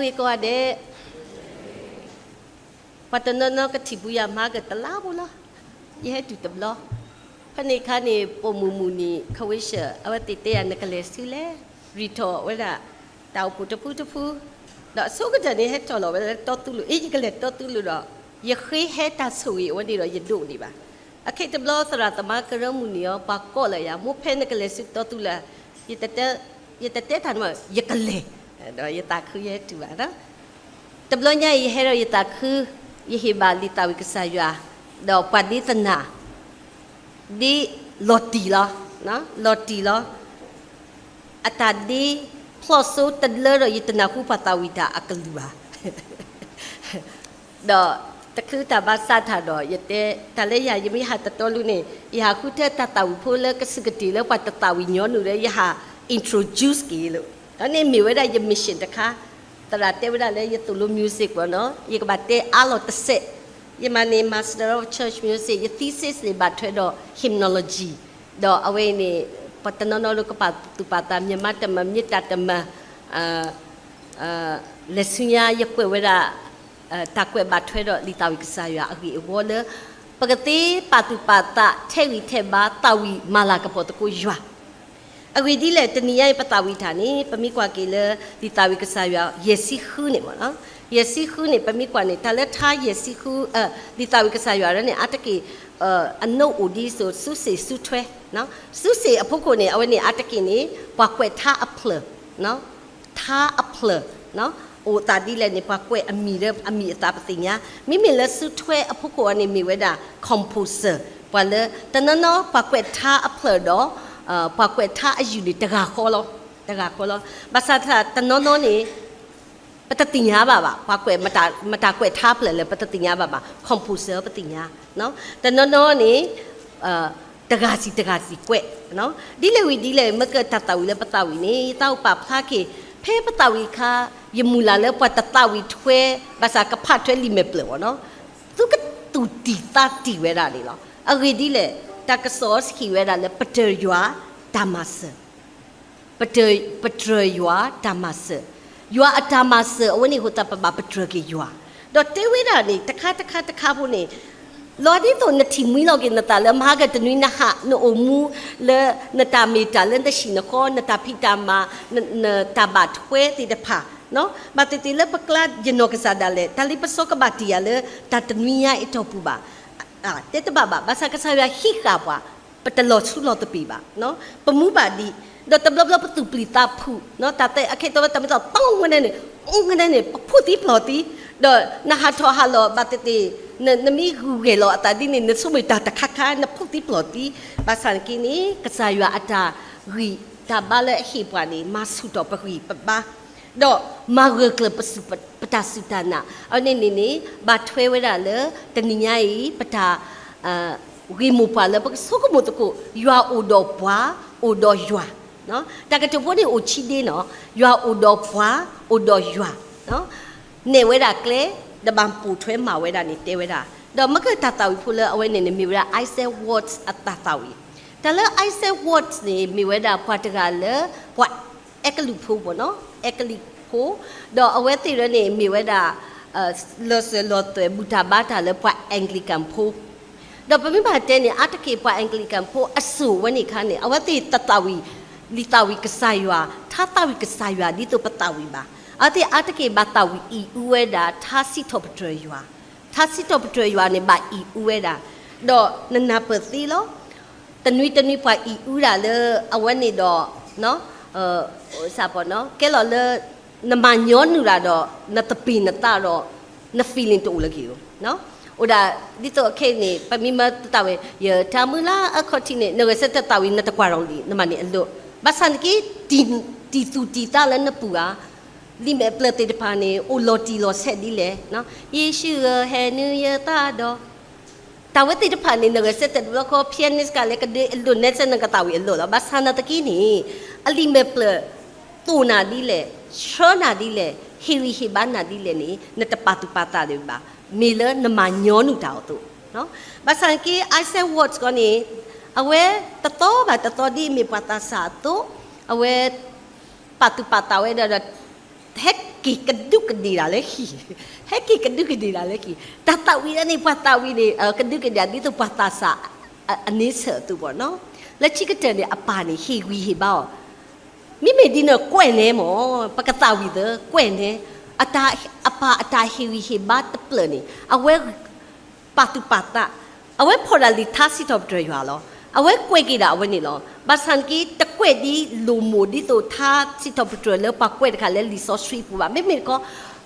ဂ့ၤကိးဂၤဒဲး, ပှၤတနီၤနီၤကထံၣ်ပူၤယၤမၤကတလါဖိလီၤ. ယဟဲတုၤတဘျီ, ဖဲန့ၣ်အခါန့ၣ် ပိာ်မုၣ်မုၢ်နံၤ ခဝ့ၡၢၣ် အဝဲသ့ၣ်တဲယၤ နကလဲၤဆူလဲၣ်, ရံၣ်ထီၣ်ဝဲဒၣ် တၢ်အိၣ်ဖှိၣ်တဖုတဖု, ဒီးအဆိကတၢၢ်န့ၣ် ဟဲထီၣ်လီၤဝဲလၢတီသူလ့ၤ, အ့ ယကလဲၤတီသူလ့ၤဒီး ယဃ့ဟဲတၢ်ဆိၣ်ဂ့ၤအဝဲန့ၣ်ဒီး ယဒိးန့ၢ်ဘၣ်. အခဲတဘျီသရၣ်သမါကရၢမုၢ်နံၤအီၤ ပှၤကိးလၢယၤ မိၢ်ဖဲနကလဲၤဆူတီသူလ့ၤ, ယတတဲ, ယတတဲတၢ်န့ၣ်မး ယကလဲၤ, ဒီးယသးခုယဟဲတုၤဘၣ်. တဘျီညါအံၤ ယဟဲဒီးယသးခု, ယဟ့ၣ်ဘၣ်လံာ်သးဝံၣ်ကစၢ်ယွၤ, ဒီးပှၤဒ့သနာ် ဒ်လီၤတံၢ်လီၤ, လီၤတံၢ်လီၤ, အတၢ်ဒ့ဖျီၣ်စိတလၢဒီး ယတနၢ်ဟူပှၤသးဝံၣ်တၢ်အကလုၢ်ဘၣ်. ဒီးတချုးတၢ်ဘၣ်စးထီၣ်ဒီး ယတဲ, တၢ်လၢယၤ ယမ့ၢ်ဟးတတီလူန့ၣ် ယဟးဃုထၢတၢ်သးဝံၣ်ဖိလၢကစူၢ်ကတ့ၢ်လၢပှၤတသးဝံၣ်ညီနုၢ်ဒီး ယဟး introduce က့ၤလိာ်. ဒီးန့ၣ်မ့ၢ်ဝဲဒၣ်ယ mission တခါ, သရၣ်တဲဝဲဒၣ်လၢယသိၣ်လိ music ဘၣ်နီၤ, ယကဘၣ်တဲအါလီၤတစဲး. ယမၤန့ၣ် Master of Church Music, ယ thesis န့ၣ် ဘၣ်ထွဲဒီး hymnology, ဒီးအဝဲအံၤန့ၣ် ပှၤတနီၤနီၤလၢကပာ်သူၣ်ပာ်သး မြန်မာ့တမံၤ မေတ္တာတမံၤ လံာ်ဆူညါယကွဲးဝဲဒၣ် တၢ်ကွဲးဘၣ်ထွဲဒီးလံာ်သးဝံၣ်ကစၢ်ယွၤအဂ့ၢ်အဝီလၢ ပကသ့ပာ်သူၣ်ပာ်သး ထဲးဂံၢ်ထဲးဘါ သးဝံၣ်မၤလၤကပီၤသကိးယွၤ. အဂ့ၢ်ဒ်လဲၣ် တနံၤညါအံၤပသးဝံၣ်တၢ်န့ၣ် ပမ့ၢ်ကွၢ်က့ၤလၢ လံာ်သးဝံၣ်ကစၢ်ယွၤ ယဲၢ်ဆံဃုန့ၣ်မ့ၢ်နီၤ, ယဲၢ်ဆံဃုန့ၣ် ပမ့ၢ်ကွၢ်န့ၣ် တၢ်လၢထါယဲၢ်ဆံဃု, လံာ်သးဝံၣ်ကစၢ်ယွၤန့ၣ် အါတက့ၢ် အနိၣ်အိၣ်ဒ်သိး စုစ့ၣ်စုထွဲ, စုစ့ၣ်အဖီခိၣ်န့ၣ် အဝဲန့ၣ်အါတက့ၢ်န့ၣ် ပှၤကွဲးထါအဖျၢၣ် ထါအဖျၢၣ် အိၣ်သးဒ်လဲၣ်န့ၣ် ပှၤကွဲးအမံၤလၢအမံၤအသးပသ့ၣ်ညါ, မ့မ့ၢ်လၢစုထွဲအဖီခိၣ်အံၤန့ၣ်မ့ၢ်ဝဲဒၣ် composer, ပှၤလၢတနီၤနီၤ ပှၤကွဲးထါအဖျၢၣ်ဒီး ပှၤကွဲးထါအယုၢ်န့ၣ် တဂၤဃီလီၤ, တဂၤဃီလီၤ. ဘၣ်ဆၣ်တနီၤနီၤန့ၣ် ပတသ့ၣ်ညါဘၣ်ဘၣ်, ပှၤကွဲး မတၤကွဲးထါဖျၢၣ်လၢပတသ့ၣ်ညါဘၣ်ဘၣ်, composer ပသ့ၣ်ညါ, တနီၤနီၤန့ၣ် တဂၤစံၣ်တဂၤစံၣ်ကွဲး, ဒ်လဲၣ်ဝံၤဒ်လဲၣ် မ့ၢ်ကတၢ်သးဝံၣ်လၢပသးဝံၣ်န့ၣ် ယသးအိၣ်ပာ်ဖျါက့ၤ ဖဲပသးဝံၣ်အခါ ယမုၢ်လၢ်လၢပှၤတသးဝံၣ်ထွဲ ဘၣ်ဆၣ်ကဖးထွဲလံာ်မဲာ်ပျၢၤဘၣ်နီၤ, သုကသူၣ်တံၢ်သးတံၢ်ဝဲဒၣ်န့ၣ်လီၤ. အဂ့ၢ်ဒ်လဲၣ် တၢ်ကစီၣ်စံးဝဲဒၣ်လၢ ပတြၢၤယွၤတၢ်မၤစၢၤ ပတြၢၤယွၤတၢ်မၤစၢၤ, ယွၤအတၢ်မၤစၢၤ အဝဲန့ၣ်အဃိသတး ပဘၣ်ပတြၢၤက့ၤယွၤ, ဒီးတဲဝဲဒၣ်န့ၣ် တခါတခါတခါဖိန့ၣ် လီၤဒ်သိးနထံၣ်မှံလီၤက့ၤနသးလၢ မဟါကတနွံနဟး နအိၣ်မူလၢ နတၢ်မ့ၢ်တၢ်လၢနဟံၣ်နဃီ နတၢ်ဖံးတၢ်မၤ နတၢ်ဘၣ်ထွဲသ့ၣ်တဖၣ်, ဘၣ်သ့ၣ်သ့ၣ်လၢပကျါယနီၢ်ကစၢ်ဒၣ်လဲာ် တၢ်လံပစီကဘၣ်တံၢ်ယၤလၢ တၢ်တနွံညါအတီၢ်ပူၤဘၣ်, တဲတဘၣ်ဘၣ်, ဘၣ်ဆၣ်ကစၢ်ယွၤဟံးဃာ်ပှၤ ပတလီၤဆူလီၤသပ့ၤဘၣ်, ပမူဘၣ်ဒံး, ဒီးတဘျီဘျီပသူၣ်ပျံၤသးဖုး, တၢ်သ့အခဲအံၤ တဝဲတၢ်မ့ၢ်သီ ပီမနုၤန့ၣ် မနုၤန့ၣ် ပဖှီၣ်သံပျီၢ်သံ, ဒီးနဟးထီၣ်ဟးလီၤဘၣ်သ့ၣ်သ့ၣ်, နမ့ၢ်ဂုာ်ဂဲၤလီၤအသးဒ်န့ၣ် နဆိကမိၣ်တၢ်တခါခါ နဖှီၣ်သံပျီၢ်သံ, ဘၣ်ဆၣ်နာ်က့န့ၣ် ကစၢ်ယွၤအတၢ်ဂံၢ်တၢ်ဘါလၢအဟ့ၣ်ပှၤန့ၣ် မၤဆူၣ်ထီၣ်ပဂံၢ်ပဘါ ဒီးမၤဂၢၢ်ကျၢၤပစူၢ်ပတၢ်စူၢ်တၢ်နာ်, အဝဲန့ၣ်န့ၣ်န့ၣ် ဘၣ်ထွဲဝဲဒၣ်လၢ တနံၤညါအံၤ ပတၢ် ဂ့ၢ်မိၢ်ပှၢ်လၢပကဆိကမိၣ်သကိး ယွၤအိၣ်ဒီးပှၤ အိၣ်ဒီးယွၤ, တၢ်ကတိၤဖိန့ၣ်အိၣ်ဆံဒ့နီၤ, ယွၤအိၣ်ဒီးပှၤ အိၣ်ဒီးယွၤ, နဲၣ်ဝဲဒၣ်ကျဲ ဒီးဘၣ်ပိာ်ထွဲမၤဝဲဒၣ်န့ၣ်တဲဝဲဒၣ်, ဒီးမ့ၢ်ကတၢ်သးဝံၣ်ဖိလၢအဝဲန့ၣ်န့ၣ် မ့ၢ်ဝဲဒၣ် Isaac Watts အတၢ်သးဝံၣ်, တၢ်လၢ Isaac Watts န့ၣ် မ့ၢ်ဝဲဒၣ်ပှၤတဂၤလၢ ပှၤအဲကလံးဖိဘၣ်နီၤ, အဲကလံးဖိ, ဒီးအဝဲသ့ၣ်ရၢန့ၣ် မ့ၢ်ဝဲဒၣ် လီၤစၢၤလီၤသွဲၣ် ဘူၣ်တၢ်ဘါတၢ်လၢပှၤ Anglican ဖိ, ဒီးပမ့ၢ်ဘၣ်တဲန့ၣ် အါတက့ၢ်ပှၤ Anglican ဖိအစိၤဝဲန့ၣ်အခါန့ၣ် အဝဲသ့ၣ်တသးဝံၣ် လံာ်သးဝံၣ်ကစၢ်ယွၤ ထါသးဝံၣ်ကစၢ်ယွၤဒ်သိးပသးဝံၣ်ဘၣ်, အဝဲသ့ၣ်အါတက့ၢ်ဘၣ်သးဝံၣ်အံၣ်အူဝဲဒၣ် ထါစံးထီၣ်ပတြၢၤယွၤ, ထါစံးထီၣ်ပတြၢၤယွၤန့ၣ် ဘၣ်အံၣ်အူဝဲဒၣ်, ဒီးနနၢ်ပၢၢ်သ့လီၤ တနွံတနွံပှၤအံၣ်အူဒၣ်လၢ အဝဲန့ၣ်ဒီး စးပီနီၤ ကဲလီၤလၢ နမၤညီနုၢ်ဒၣ်ဒီး နသပ့ၤနသးဒီး န feeling တအိၣ်လၢၤက့ၤဧိၤ, အိၣ်ဒၣ် ဒ်သိးခဲအံၤန့ၣ် ပမ့ၢ်မၢတၢ်ဝဲ ယတၢ်မုၢ်လၢ်အခီၣ်ထံးန့ၣ် နဂဲၤဆၢထၢၣ်သးဝံၣ် နတကွၢ်ဒီးလံ နမၤန့ၣ်အလိၣ်, ဘၣ်ဆၣ်နာ်က့ တံၢ်သူၣ်တံၢ်သးလၢနပူၤဧါ လံာ်မဲာ်ပျၢၤသ့ၣ်တဖၣ်န့ၣ် အိၣ်လီၤတံၢ်လီၤဆဲးဒ်လဲၣ်, ယ့ၣ်ၡူးဧၢ ဟဲနုာ်ယသးဒီး တၢ်ဝဲသ့ၣ်တဖၣ်န့ၣ် နဂဲၤဆၢထၢၣ်တဘျီဃီ ဖဲန့ၣ်စကၤလဲၣ် ကဒုးအလိၣ်နဲစဲး နကသးဝံၣ်အလိၣ်လီၤ. ဘၣ်ဆၣ်နာ်သက့န့ၣ် အလံာ်မဲာ်ပျၢၤ သိၣ်နၤဒ်လဲၣ်, ဆှၢနၤဒ်လဲၣ်, ဟ့ၣ်ဂံၢ်ဟ့ၣ်ဘါနၤဒ်လဲၣ်န့ၣ် နတပာ်သူၣ်ပာ်သးလၢၤဘၣ်. မ့ၢ်လၢနမၤညီနုၢ်တၢ်အသိး ဘၣ်ဆၣ်နာ်က့ Isaac Watts ကီးန့ၣ် အဝဲတသီဘၣ်တသီဒ်အမ့ၢ်ပှၤသးစၢ်အသိး အဝဲ ပာ်သူၣ်ပာ်သးဝဲဒၣ်ဒီး ဟဲ က့ၤကဒူးကဒ့ၣ်တၢ်လၢဟံၣ်, ဟဲက့ၤကဒူးကဒ့ၣ်တၢ်လၢဟံၣ်, တၢ်သးဝံၣ်လၢန့ၣ် ပှၤသးဝံၣ်န့ၣ် ကဒူးကဒ့ၣ်ဒ်သိးပှၤသးစၢ် အန့ဆၢၣ်အသိးဘၣ်နီၤ. လၢခံကတၢၢ်န့ၣ် အပၢ်န့ၣ် ဟ့ၣ်ဂံၢ်ဟ့ၣ်ဘါအီၤ, မ့မ့ၢ်ဒ်န့ၣ်ကွဲးန့ၣ်မၢ် ပကသးဝံၣ်သ့ကွဲးန့ၣ်, အတၢ် အပၢ်အတၢ်ဟ့ၣ်ဂံၢ်ဟ့ၣ်ဘါတဖျၢၣ်န့ၣ် အဝဲ ပာ်သူၣ်ပာ်သး, အဝဲဖီၣ်ဒၣ်လံာ်ထါစံးထီၣ်ပတြၢၤယွၤလီၤ. အဝဲကွဲးက့ၤဒၣ်အဝဲန့ၣ်လီၤ. ဘၣ်ဆၣ်နာ်က့ တကွဲးဒ်လိာ်မိၢ်ဒ်သိးထါစံးထီၣ်ပတြၢၤလၢပှၤကွဲးတခါလၢလံာ်စီဆှံပူၤဘၣ်. မ့မ့ၢ်တခီ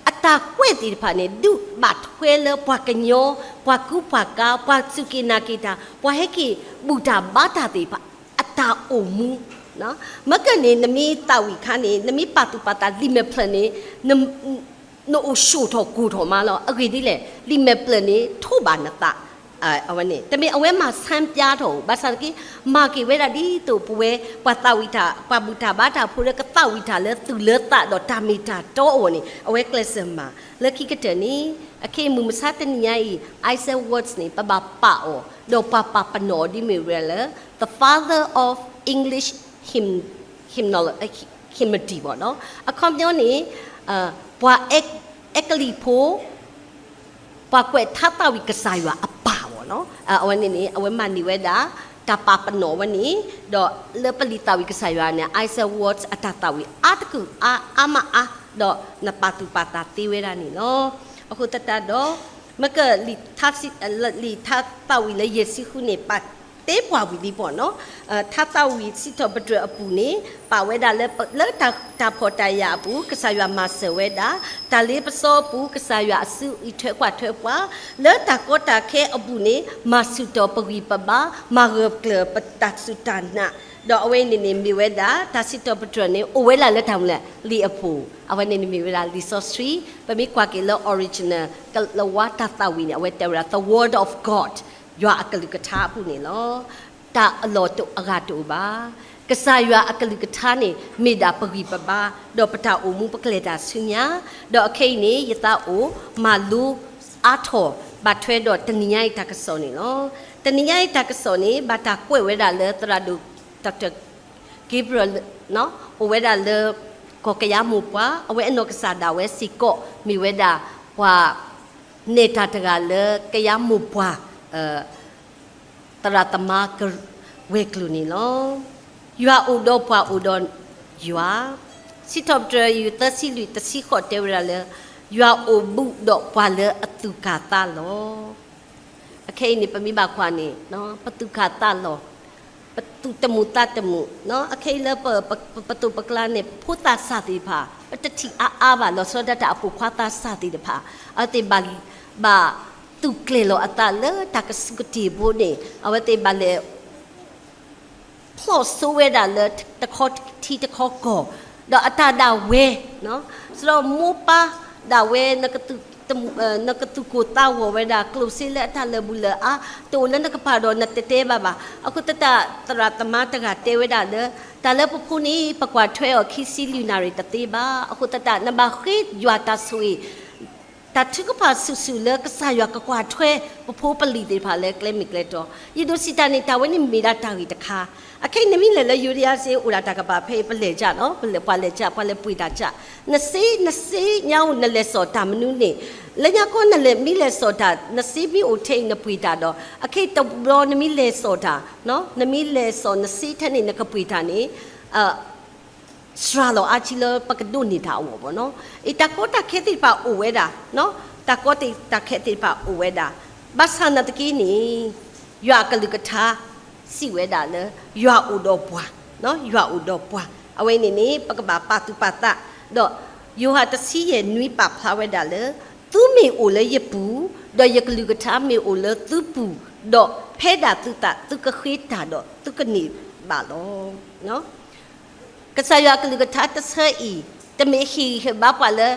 အတၢ်ကွဲးသ့ၣ်တဖၣ်န့ၣ် ဒုးဘၣ်ထွဲလၢပှၤကညီ, ပှၤကူပှၤကၤ, ပှၤစူၢ်က့ၤနာ်က့ၤတၢ်, ပှၤဟဲက့ၤဘူၣ်တၢ်ဘါတၢ်သ့ၣ်တဖၣ် အတၢ်အိၣ်မူ မ့ၢ်ကန့ၣ် နမ့ၢ်သးဝံၣ်အခါန့ၣ် နမ့ၢ်ပာ်သူၣ်ပာ်သးလံာ်မဲာ်ဖျၢၣ်န့ၣ် နအိၣ်ဆူၣ်ထီၣ်ကိၢ်ထီၣ်မးလီၤ. အဂ့ၢ်ဒ်လဲၣ်, လံာ်မဲာ်ဖျၢၣ်န့ၣ် ထိးဘၣ်နသး, အဝဲန့ၣ် တမ့ၢ်အဝဲမၤဆန်းပြထီၣ်ဧိၤ, ဘၣ်ဆၣ်နာ်က့ မၤက့ၤဝဲဒၣ်ဒ်သိးပဝဲ ပှၤသးဝံၣ်တၢ် ပှၤဘူၣ်တၢ်ဘါတၢ်ဖိလၢကသးဝံၣ်တၢ်လၢသူၣ်လၢသးဒီးတၢ်မ့ၢ်တၢ်တီအဂီၢ်န့ၣ် အဝဲကျဲးစၢးမၤ. လၢခံကတၢၢ်န့ၣ် အခဲအံၤမုၢ်မဆါတနံၤညါအံၤ Isaac Watts န့ၣ် ပဘၣ်ပာ်အီၤ ဒီးပှၤပာ်ပနီၣ်အီၤဒ်မ့ၢ်ဝဲဒၣ်လၢ the father of English hymn, hymnolo-, hymnody ဘၣ်နီၤ. အခီပညီန့ၣ် ပှၤအဲကလံးဖိ ပှၤကွဲးထါသးဝံၣ်ကစၢ်ယွၤအပၢ်ဘၣ်နီၤ. အဝဲန့ၣ်န့ၣ် အဝဲမၤန့ၢ်ဝဲဒၣ် တၢ်ပာ်ပနီၣ်ဝဲန့ၣ်, ဒီးလၢပလံာ်သးဝံၣ်ကစၢ်ယွၤန့ၣ် Isaac Watts အတၢ်သးဝံၣ်အါတကုာ်အါ အါမးအါ, ဒီးနပာ်သူၣ်ပာ်သးသ့ဝဲဒၣ်န့ၣ်လီၤ. အဃိသတးဒီး မ့ၢ်က လံာ်ထါသးဝံၣ်လၢယဲၢ်ဆံဃုန့ၣ် ပာ်တဲပှၤဝံၤလံပှၤနီၤ. ထါသးဝံၣ်စံးထီၣ်ပတြၢၤအပူၤန့ၣ် ပာ်ဝဲဒၣ်လၢ လၢတၢ်ဖှီၣ်တၢ်ယာ်အပူၤ ကစၢ်ယွၤမၤစၢၤဝဲဒၣ်, တၢ်လ့ပစီအပူၤ ကစၢ်ယွၤအစုအံးထွဲကွၢ်ထွဲပှၤ, လၢတၢ်ကီတၢ်ခဲအပူၤန့ၣ် မၤဆူၣ်ထီၣ်ပဂံၢ်ပဘါ, မၤဂၢၢ်ကျၢၤပတၢ်စူၢ်တၢ်နာ်, ဒီးအဝဲန့ၣ်န့ၣ်မ့ၢ်ဝဲဒၣ် တၢ်စံးထီၣ်ပတြၢၤန့ၣ် အိၣ်ဝဲဒၣ်လၢတၢ်မနုၤလဲၣ် လံာ်အပူၤ, အဝဲန့ၣ်န့ၣ်မ့ၢ်ဝဲဒၣ်လံာ်စီဆှံ, ပမ့ၢ်ကွၢ်က့ၤလၢ original ကလဝါတၢ်သးဝံၣ်န့ၣ် အဝဲတဲဝဲဒၣ် the word of God, ယွၤအကလုၢ်ကထါအပူၤန့ၣ်လီၤ. တၢ်အလီၢ်တအိၣ်အဂၤတအိၣ်ဘၣ်. ကစၢ်ယွၤအကလုၢ်ကထါန့ၣ် မ့ၢ်ဒၣ်ပဂံၢ်ပဘါ, ဒီးပတၢ်အိၣ်မူပကလဲၤတၢ်ဆူညါ, ဒီးအခဲအံၤန့ၣ် ယသးအိၣ်မၤလိအါထီၣ် ဘၣ်ထွဲဒီးတနံၤညါအံၤတၢ်ကစီၣ်န့ၣ်လီၤ. တနံၤညါအံၤတၢ်ကစီၣ်န့ၣ် ဘၣ်တၢ်ကွဲးဝဲဒၣ်လၢသရၣ်ဒိၣ် Doctor Gabriel အိၣ်ဝဲဒၣ်လၢ ကီၢ်ကယါမိၢ်ပှၢ်, အဝဲအနီၢ်ကစၢ်ဒၣ်ဝဲစ့ၢ်ကီး မ့ၢ်ဝဲဒၣ်ပှၤနဲၣ်တၢ်တဂၤလၢကယါမိၢ်ပှၢ် သရၣ်သမါကဝဲၤကျိၤန့ၣ်လီၤ. ယွၤအိၣ်ဒီးပှၤအိၣ်ဒီးယွၤ, စံးထီၣ်ပတြၢၤ ယူၢ်သၢဆံလွံၢ်တဆံဃိးတဲဝဲဒၣ်လၢ ယွၤအိၣ်ဘူးဒီးပှၤလၢအသူၣ်ကၢ်သးလီၤ. အခဲအံၤန့ၣ် ပမ့ၢ်ဘၣ်ကွၢ်န့ၣ် ပသူၣ်ကၢ်သးလီၤ, ပသူၣ်တမုာ်သးတမုာ်, အခဲအံၤလၢပ ပသိးပကျါန့ၣ် ပဖိသးစၢ်သ့ၣ်တဖၣ် ပတထံၣ်အါအါဘၣ် လီၤဆီဒၣ်တၢ်အပိာ်ခွါသးစၢ်သ့ၣ်တဖၣ် အဝဲသ့ၣ်ဘၣ် ဘၣ်သူၣ်ကျဲၤလီၤအသးလၢတၢ်ကစူၢ်ကတ့ၢ်ဖိန့ၣ် အဝဲသ့ၣ်ဘၣ်လဲၤ ဖျီၣ်စိဝဲဒၣ်လၢတခီထံတခီကီၢ်, ဒီးအတၢ်ဒၣ်ဝဲ, စဒီးမိၢ်ပၢ်ဒၣ်ဝဲ နကသူၣ်ကိၢ်သးဂီၤဝဲဒၣ် ကျိၣ်စ့လၢအတၢ်လၢာ်ဘူၣ်လၢာ်အါ တအိၣ်လၢနကပၤဒီးနတတဲဘၣ်ဘၣ်. အဃိသတး သရၣ်သမါတဂၤတဲဝဲဒၣ်လၢ တၢ်လၢပဖိန့ၣ် ပကွၢ်ထွဲအီၤခံဆံလွံၢ်နၣ်ရံၣ်တသ့ဘၣ်. အဃိသတး နဘၣ်ဃ့ယွၤတၢ်ဆိၣ်ဂ့ၤ တၢ်ထုကဖၣ်ဆူၣ်ဆူၣ်လၢကစၢ်ယွၤကကွၢ်ထွဲ ပဖိပလံၤသ့ၣ်တဖၣ်လၢကျဲမုၢ်ကျဲတီၤ. ယဒိးစံးတၢ်န့ၣ် တၢ်ဝဲန့ၣ်မ့ၢ်ဒၣ်တၢ်ဂ့ၢ်တခါ. အခဲအံၤနမ့ၢ်လဲၤလၢယိၤဒယါစ့ အိၣ်ဒၣ်တၢ်ကပၤဖဲအံၤ ပလဲၤကၢ်နီၤ, ပလဲၤပှၤလဲၤကၢ် ပှၤလဲၤပှ့ၤတၢ်ကၢ်. နစ့ နစ့ညါအိၣ် နလဲၤစိာ်တၢ်မနုၤန့ၣ်, လၢညါခီနလဲၤမ့ၢ်လဲၤစိာ်တၢ် နစ့မ့ၢ်အိၣ်ထဲအံၤနပှ့ၤတၢ်ဒီး အခဲအံၤတဘျီနမ့ၢ်လဲၤစိာ်တၢ်, နမ့ၢ်လဲၤစိာ်နစ့ထဲန့ၣ် နကပှ့ၤတၢ်န့ၣ် စှၤလီၤအါထံလၢပကဒိးန့ၢ်တၢ်အဂီၢ်ဘၣ်နီၤ. အံၤတၢ်ကီတၢ်ခဲသ့ၣ်တဖၣ်အိၣ်ဝဲဒၣ်, တၢ်ကီတၢ်ခဲသ့ၣ်တဖၣ်အိၣ်ဝဲဒၣ်, ဘၣ်ဆၣ်နာ်သက့န့ၣ် ယွၤအကလုၢ်ကထါ စံးဝဲဒၣ်လၢ ယွၤအိၣ်ဒီးပှၤ, ယွၤအိၣ်ဒီးပှၤ. အဝဲန့ၣ်န့ၣ် ပကဘၣ်ပာ်သူၣ်ပာ်သး, ဒီးယိၤဟၣ်တဆံယဲၢ်နွံပာ်ဖျါဝဲဒၣ်လၢ သုမ့ၢ်အိၣ်လၢယပူၤ, ဒီးယကလုၢ်ကထါမ့ၢ်အိၣ်လၢသုပူၤ, ဒီးဖဲဒၣ်သုသး သုကဃ့တၢ်ဒီးသုကန့ၢ်ဘၣ်လီၤ. ကစၢ်ယွၤအကလုၢ်ကထါတဆၢအံၤ တမ့ၢ်ဟ့ၣ်ဂံၢ်ဟ့ၣ်ဘါပှၤလၢ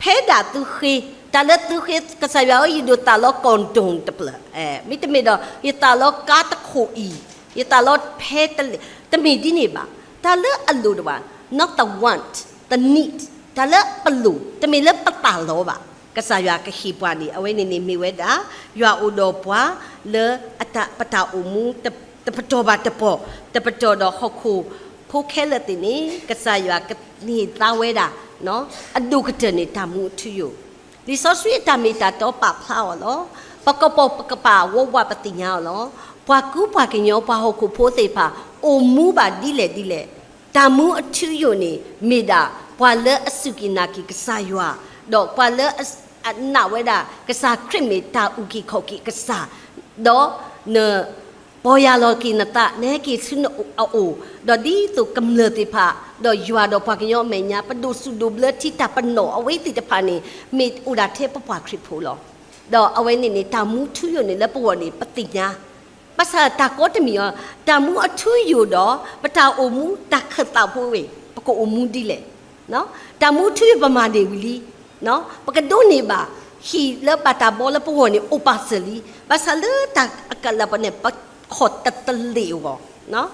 ဖဲဒၣ်သုဃ့, တၢ်လၢသုဃ့ ကစၢ်ယွၤဧၢ ယဒိးသးလီ condom တဖျၢၣ်, မ့တမ့ၢ်ဒီး ယသးလီကါတခိၣ်အံၤ, ယသးလီဖဲတလဲၣ်, တမ့ၢ်ဒ်န့ၣ်ဘၣ်. တၢ်လၢအလိၣ်တဘၣ်, not the want, the need, တၢ်လၢပလိၣ်, တမ့ၢ်လၢပသးလီဘၣ်. ကစၢ်ယွၤကဟ့ၣ်ပှၤန့ၣ် အဝဲန့ၣ်န့ၣ်မ့ၢ်ဝဲဒၣ် ယွၤအိၣ်ဒီးပှၤလၢအတၢ် ပတၢ်အိၣ်မူ တပတီၢ်ဘၣ်တပတီၢ်, တပတီၢ်ဒီးဟီၣ်ခိၣ်ဖိခဲလၢာ်သ့ၣ်န့ၣ် ကစၢ်ယွၤကန့ၢ်သါဝဲဒၣ် အဒိၣ်ကတၢၢ်န့ၣ် တၢ်မူအထူအယိာ်, လံာ်စီဆှံအတၢ်မ့ၢ်တၢ်တီပာ်ဖျါအီၤလီၤ. ပကပိာ်ပကပၤဝးဝးပသ့ၣ်ညါအီၤလီၤ. ပှၤကူပှၤကညီ ပှၤဟီၣ်ခိၣ်ဖိသ့ၣ်တဖၣ် အိၣ်မူဘၣ်ဒ်လဲၣ်ဒ်လဲၣ်, တၢ်မူအထူအယိာ်န့ၣ် မ့ၢ်ဒၣ်ပှၤလၢအစူၢ်က့ၤနာ်က့ၤကစၢ်ယွၤ, ဒီးပှၤလၢအနာ်ဝဲဒၣ် ကစၢ်ခရံာ်မ့ၢ်တၢ်အုၣ်က့ၤခီၣ်က့ၤကစၢ်, ဒီးန ပီၢ်ယၢ်လီၤက့ၤနသး နဟဲက့ၤဆူနအအိၣ်, ဒီးဒ်သိးကမျၢၢ်သ့ၣ်တဖၣ် ဒီးယွၤဒီးပှၤကညီအမဲာ်ညါ ပဒိၣ်စူၣ်ဒိၣ်ဘျၢထံတၢ်ပနီၣ်အဝဲသ့ၣ်တဖၣ်န့ၣ် မ့ၢ်အိၣ်ဒၣ်ထဲပပှၤခရံာ်ဖိလီၤ. ဒီးအဝဲန့ၣ်န့ၣ် တၢ်မူထူယိာ်န့ၣ်လၢပဂီၢ်န့ၣ် ပသ့ၣ်ညါ, ဘၣ်ဆၣ်တၢ်ကီတမံၤအီၤ, တၢ်မူအထူယိာ်ဒီး ပတၢ်အိၣ်မူတၢ်ခၢၣ်သးဖိဝဲ ပကအိၣ်မူဒ်လဲၣ် တၢ်မူထူယိာ်ပမၤန့ၢ်ဝံၤလံ, ပကဒိးန့ၢ်ဘၣ် ဟံၣ်လၢဘၣ်တၢ်ဘီလၢပဂီၢ်န့ၣ် အိၣ်ပာ်စၢၤလံ, ဘၣ်ဆၣ်လၢတၢ်အကလၢပှၤန့ၣ် ပခီၣ်တတလ့ၢ်အဂီၢ်,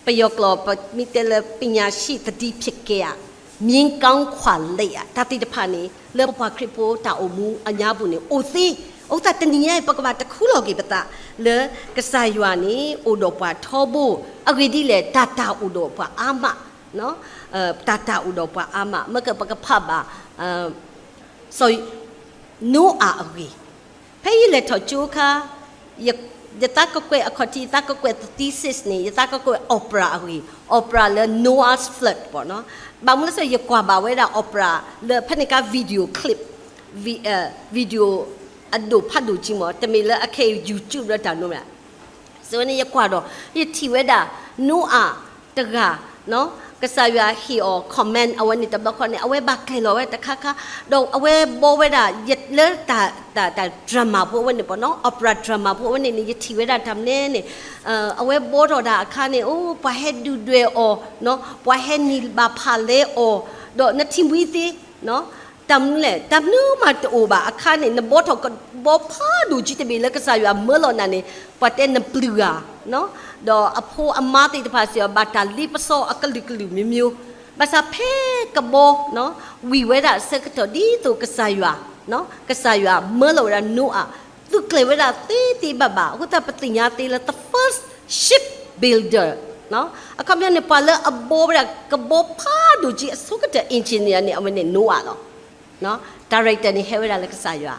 ပယီၤကျိာ်ပမ့ၢ်တဲလၢ ပညာရှိသတိဖြစ်ကဲ မြင်းကောင်းခွါလၢ တၢ်သ့ၣ်တဖၣ်န့ၣ် လၢပပှၤခရံာ်ဖိတၢ်အိၣ်မူအညါပူၤန့ၣ် အိၣ်သ့, အဃိသတးတနံၤညါအံၤ ပကဘၣ်တခူလီၤက့ၤပသး လၢကစၢ်ယွၤန့ၣ် အိၣ်ဒီးပှၤထီဘိ, အဂ့ၢ်ဒ်လဲၣ် တၢ်တၢ်အိၣ်ဒီးပှၤအါမး တၢ်တၢ်အိၣ်ဒီးပှၤအါမး, မ့ၢ်ကပကဖးဘၣ် စီၤ နိအၤအဂ့ၢ်, ဖဲယလဲၤထီၣ်ကၠိအခါ ယသးကကွဲၢ်အခီၣ်ထံး ယသးကကွဲၢ် thesis န့ၣ် ယသးကကွဲၢ် Oprah အဂ့ၢ်, Oprah လၢ Noah's Flood ပေါ့နော်, ဘၣ်မနုၤလဲၣ် ယကွၢ်ဘၣ်ဝဲဒၣ် Oprah လၢဖဲန့ၣ်အခါ video clip, video အဒိၣ်ဖးဒိၣ်ကံမး တမ့ၢ်လၢအခဲအံၤ YouTube လၢတၢ်နိမ့ၢ် စ့ၢ်ဝဲန့ၣ် ယကွၢ်ဒီး ယထံၣ်ဝဲဒၣ် နိအၤတဂၤ ကစၢ်ယွၤဟ့ၣ်အီၤ command အဝဲန့ၣ်တဘျီဃီန့ၣ် အဝဲဘၣ်ကျဲၤလီၤဝဲတခါခါ, ဒီးအဝဲဘီဝဲဒၣ် လၢ တၢ် drama ဖိအဝဲန့ၣ်ပေါ့နော်, Oprah drama ဖိအဝဲန့ၣ်န့ၣ် ယထံၣ်ဝဲဒၣ်တၢ်မနုၤန့ၣ် အဝဲဘီထီၣ်ဒၣ်အခါန့ၣ် အိ ပှၤဟဲဒုၣ်ဒွဲၣ်အီၤ, ပှၤဟဲနံၤဘၣ်ဖးလဲအီၤ, ဒီးနထံၣ်မှံသ့ တၢ်မနုၤလဲၣ် တၢ်မနုၤမးတအိၣ်ဘၣ်အခါန့ၣ် နဘီထီၣ်ကဘီဖးဒိၣ်ကံတဘ့ၣ်လၢကစၢ်ယွၤမၢလီၤနၤန့ၣ် ပှၤတဲနပျုၢ်ဧါ, ဒီးအဖိအမါသ့ၣ်တဖၣ်စ့ၢ်ကီး ဘၣ်တၢ်လ့ပစီအကလုာ်ကလုာ်မျိုးမျိုး, ဘၣ်ဆၣ်ဖဲကဘီ ဝံၤဝဲဒၣ်အဆၢကတီၢ်ဒ်သိးကစၢ်ယွၤ, ကစၢ်ယွၤမၢလီၤဝဲဒၣ်နိအၤ သုးကျဲၤဝဲဒၣ်သ့သ့ဘၣ်ဘၣ်, အဃိသတးပသ့ၣ်ညါသ့လၢ the first shipbuilder, အခီပညီန့ၣ် ပှၤလၢအဘီဝဲဒၣ် ကဘီဖးဒိၣ်ကံအဆိကတၢၢ် engineer န့ၣ် အဝဲန့ၣ်နိအၤလီၤ. တၢ်ရဲၣ်တၢၢ်န့ၣ်ဟဲဝဲဒၣ်လၢကစၢ်ယွၤ,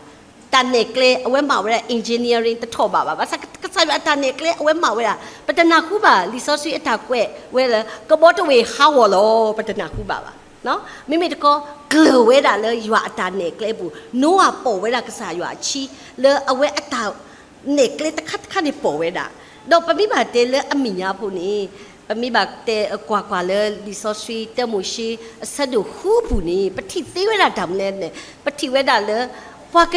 တၢ်နဲၣ်ကျဲ အဝဲမၤဝဲဒၣ် engineering တထီၣ်ဘးဘၣ်, ဘၣ်ဆၣ်ကစၢ်ယွၤအတၢ်နဲၣ်ကျဲ အဝဲမၤဝဲဒၣ် ပတနၢ်ဟူဘၣ် လံာ်စီဆှံအတၢ်ကွဲးဝဲလၢ ကဘီတဝ့ၢ်ဟးဂီၤလီၤ ပတနၢ်ဟူဘၣ်ဘၣ်. မ့မ့ၢ်တခီ ကျၢၤဝဲဒၣ်လၢယွၤအတၢ်နဲၣ်ကျဲအပူၤ, နိအၤပိာ်ဝဲဒၣ်ကစၢ်ယွၤအဆံး လၢအဝဲအတၢ်နဲၣ်ကျဲတခါတခါန့ၣ်ပိာ်ဝဲဒၣ်, ဒီးပမ့ၢ်ဘၣ်တဲလၢအမဲာ်ညါဖိန့ၣ် ပမ့ၢ်ဘၣ်တဲကွၢ်ကွၢ်လၢလံာ်စီဆှံ တၢမိၤၡ့ အဆၢဒိၣ်ဃုအပူၤန့ၣ် ပထံၣ်သ့ဝဲဒၣ်တၢ်မနုၤလဲၣ်, ပထံၣ်ဝဲဒၣ်လၢ ပှၤက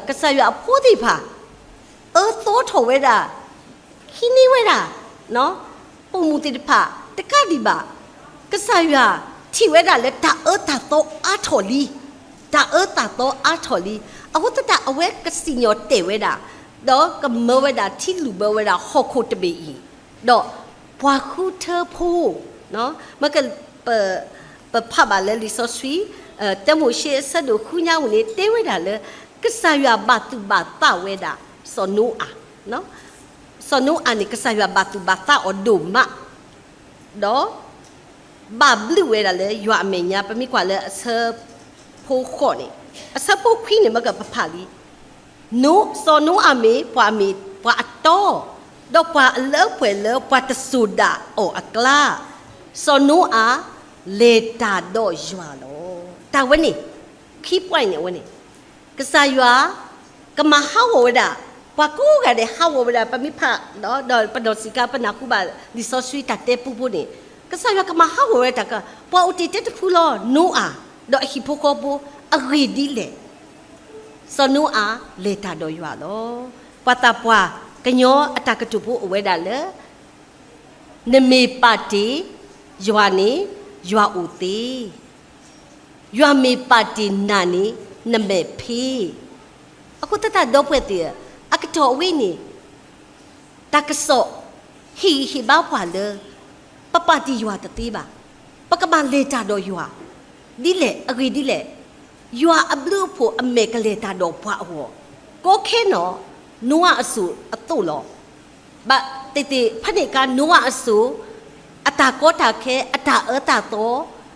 ကစၢ်ယွၤအဖိသ့ၣ်တဖၣ် အၢသီထီၣ်ဝဲဒၣ် ဟံးန့ၢ်ဝဲဒၣ် ပိာ်မုၣ်သ့ၣ်တဖၣ် တကးဒံးဘၣ် ကစၢ်ယွၤထံၣ်ဝဲဒၣ်လၢတၢ်အၢတၢ်သီအါထီၣ်လံ, တၢ်အၢတၢ်သီအါထီၣ်လံ, အဃိသတး အဝဲကစံၣ်ညီၣ်တဲာ်ဝဲဒၣ်, ဒီးကမၢဝဲဒၣ် ထံလုၣ်ဘၢဝဲဒၣ်ဟီၣ်ခိၣ်တဘ့ၣ်အံၤ, ဒီးပှၤဃုထၢဖိ မ့ၢ်က ပ ပဖးဘၣ်လၢလံာ်စီဆှံ တၢမိၤၡ့အဆၢဒိၣ်ဃုညါအပူၤန့ၣ် တဲဝဲဒၣ်လၢ ကစၢ်ယွၤဘၣ်သူၣ်ဘၣ်သးဝဲဒၣ် စီၤနိအၤ, စီၤနိအၤန့ၣ် ကစၢ်ယွၤဘၣ်သူၣ်ဘၣ်သးအီၤဒိၣ်မး, ဒီး ဘၣ်ဘျုးဝဲဒၣ်လၢယွၤအမဲာ်ညါ ပမ့ၢ်ကွၢ်လၢအဆၢဖိဃိးန့ၣ်, အဆၢဖိခွံန့ၣ် မ့ၢ်ကပဖးလံ စီၤနိအၤမ့ၢ်ပှၤမ့ၢ်ပှၤအတီ, ဒီးပှၤအလၢပှဲၤလၢပှၤတစိၤဒၣ်အီၤအကျါ, စီၤနိအၤ လဲၤတၢ်ဒီးယွၤလီၤ. တၢ်ဝဲန့ၣ် key point န့ၣ်အဝဲန့ၣ် ကစၢ်ယွၤ ကမၤဟးဂီၤဝဲဒၣ်, ပှၤကိးဂၤဒဲးဟးဂီၤဝဲဒၣ်, ပမ့ၢ်ဖးဒီး ဒီးပဒီးစံးကါ ပနၢ်ဟူဘၣ်လံာ်စီဆှံတၢ်တဲပူဖိန့ၣ်, ကစၢ်ယွၤကမၤဟးဂီၤဝဲတၢ်က, ပှၤအိၣ်တ့ၢ်တဲတဖုလီၤ နိအၤ ဒီးအဟံၣ်ဖိဃီဖိ အဂ့ၢ်ဒ်လဲၣ် စီၤနိအၤ လဲၤတၢ်ဒီးယွၤလီၤ. ပှၤသးပှၢ်ကညီအတၢ်ကတိၤဖိအိၣ်ဝဲဒၣ်လၢ နမ့ၢ်ပာ်တ့ၢ်ယွၤန့ၣ် ယွၤအိၣ်သ့, ယွၤမ့ၢ်ပာ်တ့ၢ်နၤန့ၣ် နမဲာ်ဖ့. အဃိသတးဒီပုၢ်ဝဲၢ်သ့ၣ်ဧၢ, အကတီၢ်အဝဲန့ၣ် တၢ်ကစီၣ် ဟ့ၣ်ဂံၢ်ဟ့ၣ်ဘါပှၤလၢ ပပာ်တ့ၢ်ယွၤတသ့ဘၣ်. ပကဘၣ်လဲၤတၢ်ဒီးယွၤ ဒ်လဲၣ်, အဂ့ၢ်ဒ်လဲၣ်, ယွၤအဘျုးအဖှိၣ်အမဲာ်ကလဲၤတၢ်ဒီးပှၤအဂီၢ်, ကီခဲနီၣ် နိအၤအစိၤအသိးလီၤ. ဘၣ်သ့ၣ်သ့ၣ် ဖဲန့ၣ်အခါ နိအၤအစိၤ အတၢ်ကီတၢ်ခဲ အတၢ်အၢတၢ်သီ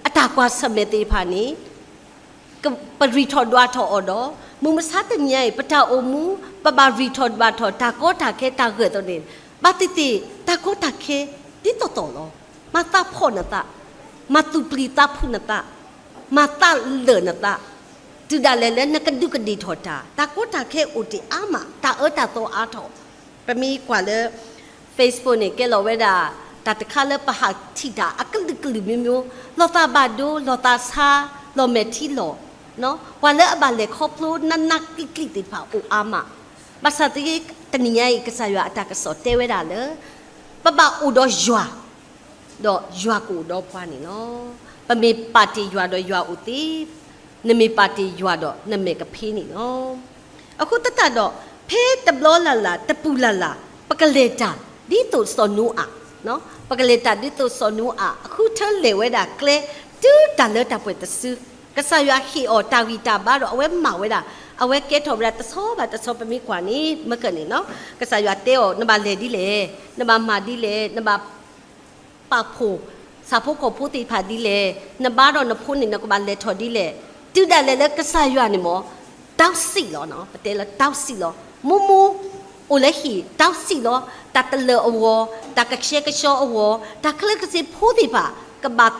အတၢ်ကွၢ်ဆၢၣ်မဲာ်သ့ၣ်တဖၣ်န့ၣ် ပရံးထီၣ်ဒွးထီၣ်အီၤဒီး မုၢ်မဆါတနံၤအံၤ ပတၢ်အိၣ်မူ ပဘၣ်ရံးထီၣ်ဒွးထီၣ် တၢ်ကီတၢ်ခဲတၢ်ဂၢၢ်အသိးန့ၣ် ဘၣ်သ့ၣ်သ့ၣ် တၢ်ကီတၢ်ခဲ ဒ်သိးသိးလီၤ. မၤသးဖှီၣ်နသး, မၤသူၣ်ပျံၤသးဖုးနသး, မၤသးလၢာ်နသး, တုၤဒၣ်လဲာ်လၢနကဒူးကဒ့ၣ်ထီၣ်တၢ်, တၢ်ကီတၢ်ခဲအိၣ်တ့ၢ်အါမး, တၢ်အၢတၢ်သီအါထီၣ်. ပမ့ၢ်ကွၢ်လၢ Facebook န့ၣ် ကဲလီၤဝဲဒၣ် တၢ်တခါလၢပဟးထံၣ်တၢ်အကလုာ်ကလုာ်မျိုးမျိုး, လီၤသးဘၣ်ဒိ, လီၤသးဆါ, လီၤမဲာ်ထံလီၤ, ပှၤလၢအဘၣ်လဲၤခီဖျိနးနးကျံးကျံးသ့ၣ်တဖၣ်အိၣ်အါမး. ဘၣ်ဆၣ်သနာ်က့ တနံၤညါအံၤ ကစၢ်ယွၤအတၢ်ကစီၣ်တဲဝဲဒၣ်လၢ ပဘၣ်အိၣ်ဒီးယွၤ ဒီးယွၤကအိၣ်ဒီးပှၤန့ၣ်လီၤ. ပမ့ၢ်ပာ်တ့ၢ်ယွၤဒီးယွၤအိၣ်သ့, နမ့ၢ်ပာ်တ့ၢ်ယွၤဒီးနမဲာ်ကဖ့န့ၣ်လီၤ. အဃိသတးဒီး ဖဲတဘျီလၢ်လၢ်တပူၤလၢ်လၢ် ပကလဲၤတၢ်ဒ်သိးစီၤနိအၤ, ပကလဲၤတၢ်ဒ်သိးစီၤနိအၤ အဃုထၢလဲၤဝဲဒၣ်ကျဲ တုၤတၢ်လၢတၢ်ပှဲၤတစု, ကစၢ်ယွၤဟ့ၣ်အီၤတၢ်ဂံၢ်တၢ်ဘါဒီး အဝဲမၤဝဲဒၣ်, အဝဲကဲထီၣ်ဝဲဒၣ်တဆီဘၣ်တဆီ ပမ့ၢ်ကွၢ်န့ၣ် မ့ၢ်ကန့ၣ်လီၤ. ကစၢ်ယွၤတဲအီၤ နဘၣ်လဲၤဒ်လဲၣ်, နဘၣ်မၤဒ်လဲၣ်, နဘၣ် ပာ်ဖှိၣ် ဆၣ်ဖိကီၢ်ဖိသ့ၣ်တဖၣ်ဒ်လဲၣ်, နဘါဒီးနဖိန့ၣ် နကဘၣ်လဲၤထီၣ်ဒ်လဲၣ်, တုၤဒၣ်လဲာ်လၢကစၢ်ယွၤန့ၣ်မ့ၢ် တၢ်စံးလီၤ, ပတဲလၢတၢ်စံးလီၤ, မိၢ်မိၢ် အိၣ်လၢဟံၣ် တၢ်စံးလီၤ, တၢ်တလၢာ်အဂီၢ်, တၢ်ကဆှဲကဆှီအဂီၢ်, တၢ်ချၢကစ့ဖိသ့ၣ်တဖၣ် ကဘၣ်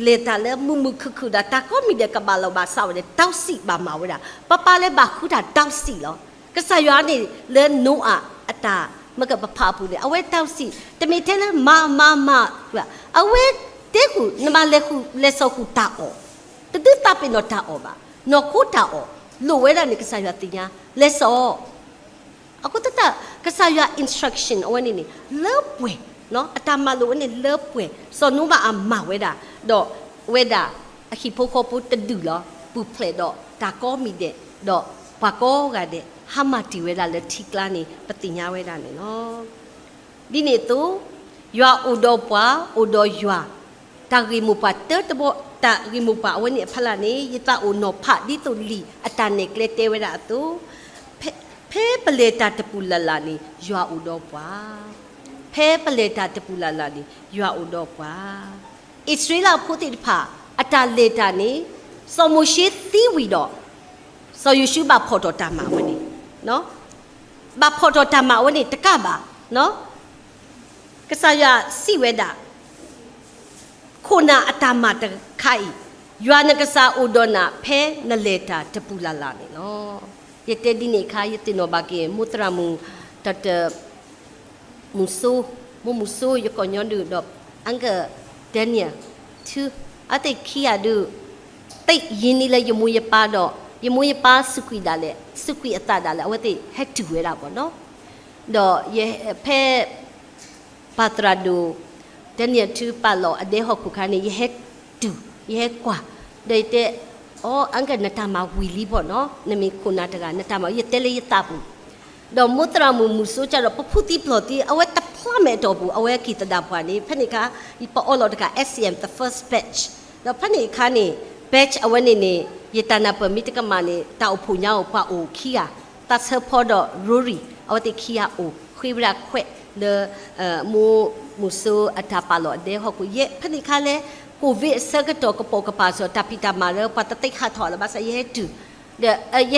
လဲၤတၢ်လၢမုာ်မုာ်ခုၣ်ခုၣ်ဒီး တၢ်ကိးမံၤဒဲးကဘၣ်လီၤဘၣ်စးဝဲဒီး တၢ်စံးဘၣ်မၤဝဲဒၣ်, ပပၢ်လၢဘၣ်ဃုတၢ်တၢ်စံးလီၤ. ကစၢ်ယွၤန့ၣ်လၢနိအၤအတၢ် မ့ၢ်ကပဖးအပူၤန့ၣ် အဝဲတၢ်စံး တမ့ၢ်ထဲလၢမၤမၤမၤ, အဝဲတဲဃုာ် နဘၣ်လဲၤဃုာ် လဲၤစိာ်ဃုာ်တၢ်အီၣ်, တဒုးသးပ့ၤနီၣ်တၢ်အီၣ်ဘၣ်, နီၢ်ခိတၢ်အီၣ် လိၣ်ဝဲဒၣ်န့ၣ် ကစၢ်ယွၤသ့ၣ်ညါ လဲၤစိာ် အဃိသတး ကစၢ်ယွၤ instruction အဝဲန့ၣ်န့ၣ် လၢပှဲၤ, အတၢ်မၤလိာ်ဝဲန့ၣ်လၢပှဲၤ, စီၤနိအၤအမၤဝဲဒၣ်, ဒီးအဝဲဒၣ်အဟံၣ်ဖိဃီဖိတဒူၣ်လီၤ, ပူၤဖျဲးဒီးတၢ်ကိးမံၤဒဲး, ဒီးပှၤကိးဂၤဒဲး ဟါမၢ်တ့ၢ်ဝဲဒၣ်လၢထံကျါန့ၣ် ပသ့ၣ်ညါဝဲဒၣ်န့ၣ်လီၤ. ဒ်န့ၣ်အသိး ယွၤအိၣ်ဒီးပှၤ, အိၣ်ဒီးယွၤ, တၢ်ဂ့ၢ်မိၢ်ပှၢ်တၢတဘီ, တၢ်ဂ့ၢ်မိၢ်ပှၢ်အဝဲန့ၣ်အဖီလာ်န့ၣ် ယသးအိၣ်နီၤဖး ဒ်သိးလံာ်အတၢ်နဲၣ်ကျဲတဲဝဲဒၣ်အသိး, ဖဲ, ဖဲပလဲၤတၢ်တပူၤလၢ်လၢ်န့ၣ် ယွၤအိၣ်ဒီးပှၤ, ဖဲပလဲၤတၢ်တပူၤလၢ်လၢ်န့ၣ် ယွၤအိၣ်ဒီးပှၤ. အံၣ်စရ့လးဖိသ့ၣ်တဖၣ် အတၢ်လဲၤတၢ်န့ၣ် စီၤမိၤၡ့သံဝံၤဒီး စီၤယိၤၡူဘၣ်ဖီၣ်ထီၣ်တၢ်မၤဝဲန့ၣ်, ဘၣ်ဖီၣ်ထီၣ်တၢ်မၤဝဲန့ၣ်တကးဘၣ်, ကစၢ်ယွၤစံးဝဲဒၣ် ခိၣ်နၢ်အတၢ်မၤတခါအံၤ, ယွၤနကစၢ်အိၣ်ဒီးနၤ ဖဲနလဲၤတၢ်တပူၤလၢ်လၢ်န့ၣ်လီၤ. ယတဲဒ်န့ၣ်အခါ ယသ့ၣ်နီၣ်ဘၣ်က့ၤ မိၢ်သရၣ်မုၣ် တၢ်တ မုၢ်စိ, မိၢ်မုၢ်စိ ယကိာ်ညီဒုၣ်ဒီး uncle Daniel ထူ, အဝဲသ့ၣ်ခံဂၤဒုး သ့ၣ်ယံၤန့ၢ်လၢယမိၢ်ယပၢ်ဒီး ယမိၢ်ယပၢ်စူးကွံာ်ဒၣ်လဲာ်, စူးကွံာ်အသးဒၣ်လဲာ် အဝဲသ့ၣ်ဟဲတုၤဝဲဒၣ်ဘၣ်နီၤ. ဒီးယဖဲ ပၢ်သရၣ်ဒိၣ် Daniel ထူပာ်လီၤအဒဲဟီၣ်ခိၣ်ခါန့ၣ် ယဟဲတုၤ, ယဟဲကွၢ်, ဒီးယတဲ, အိ uncle နတၢ်မၤဝံၤလံဘၣ်နီၤ, နမ့ၢ်ခိၣ်နၢ်တဂၤ နတၢ်မၤဝံၤ ယတဲလၢယသးပူၤ, ဒီးမိၢ်သရၣ်မုၣ်မုၢ်စိကဒီး ပဖုသံပျီၢ်သံ အဝဲတဖျါမဲာ်အတီၢ်ပူၤ အဝဲက့ၤသဒၣ်ပှၤန့ၣ် ဖဲန့ၣ်အခါ ပအီလီၤတကး S C M the first batch, ဒီးဖဲန့ၣ်အခါန့ၣ် batch အဝဲန့ၣ်န့ၣ် ယတၢ်နၢ်ပၢၢ်မ့ၢ်တကမၣ်န့ၣ် တၢ်အိၣ်ဖှိၣ်ညါအိၣ် ပှၤအိၣ်ခံဂၤ, သးဆၢဖီဒီး Rory အဝဲသ့ၣ်ခံဂၤအိၣ် ဃ့ဝဲဒၣ်ခွဲးလၢ မိၢ်မုၢ်စိအတၢ်ပာ်လီၤအဒဲဟီၣ်ခိၣ် ယဲ ဖဲန့ၣ်အခါလဲၣ် COVID အဆၢကတီၢ်ကပိာ်ကပၤစ့ၢ် တၢ်ဖံးတၢ်မၤလၢပှၤတသ့ဟးထီၣ်လၢၤဘၣ်ဆၣ် ယဟဲတုၤ, ဒီး ယ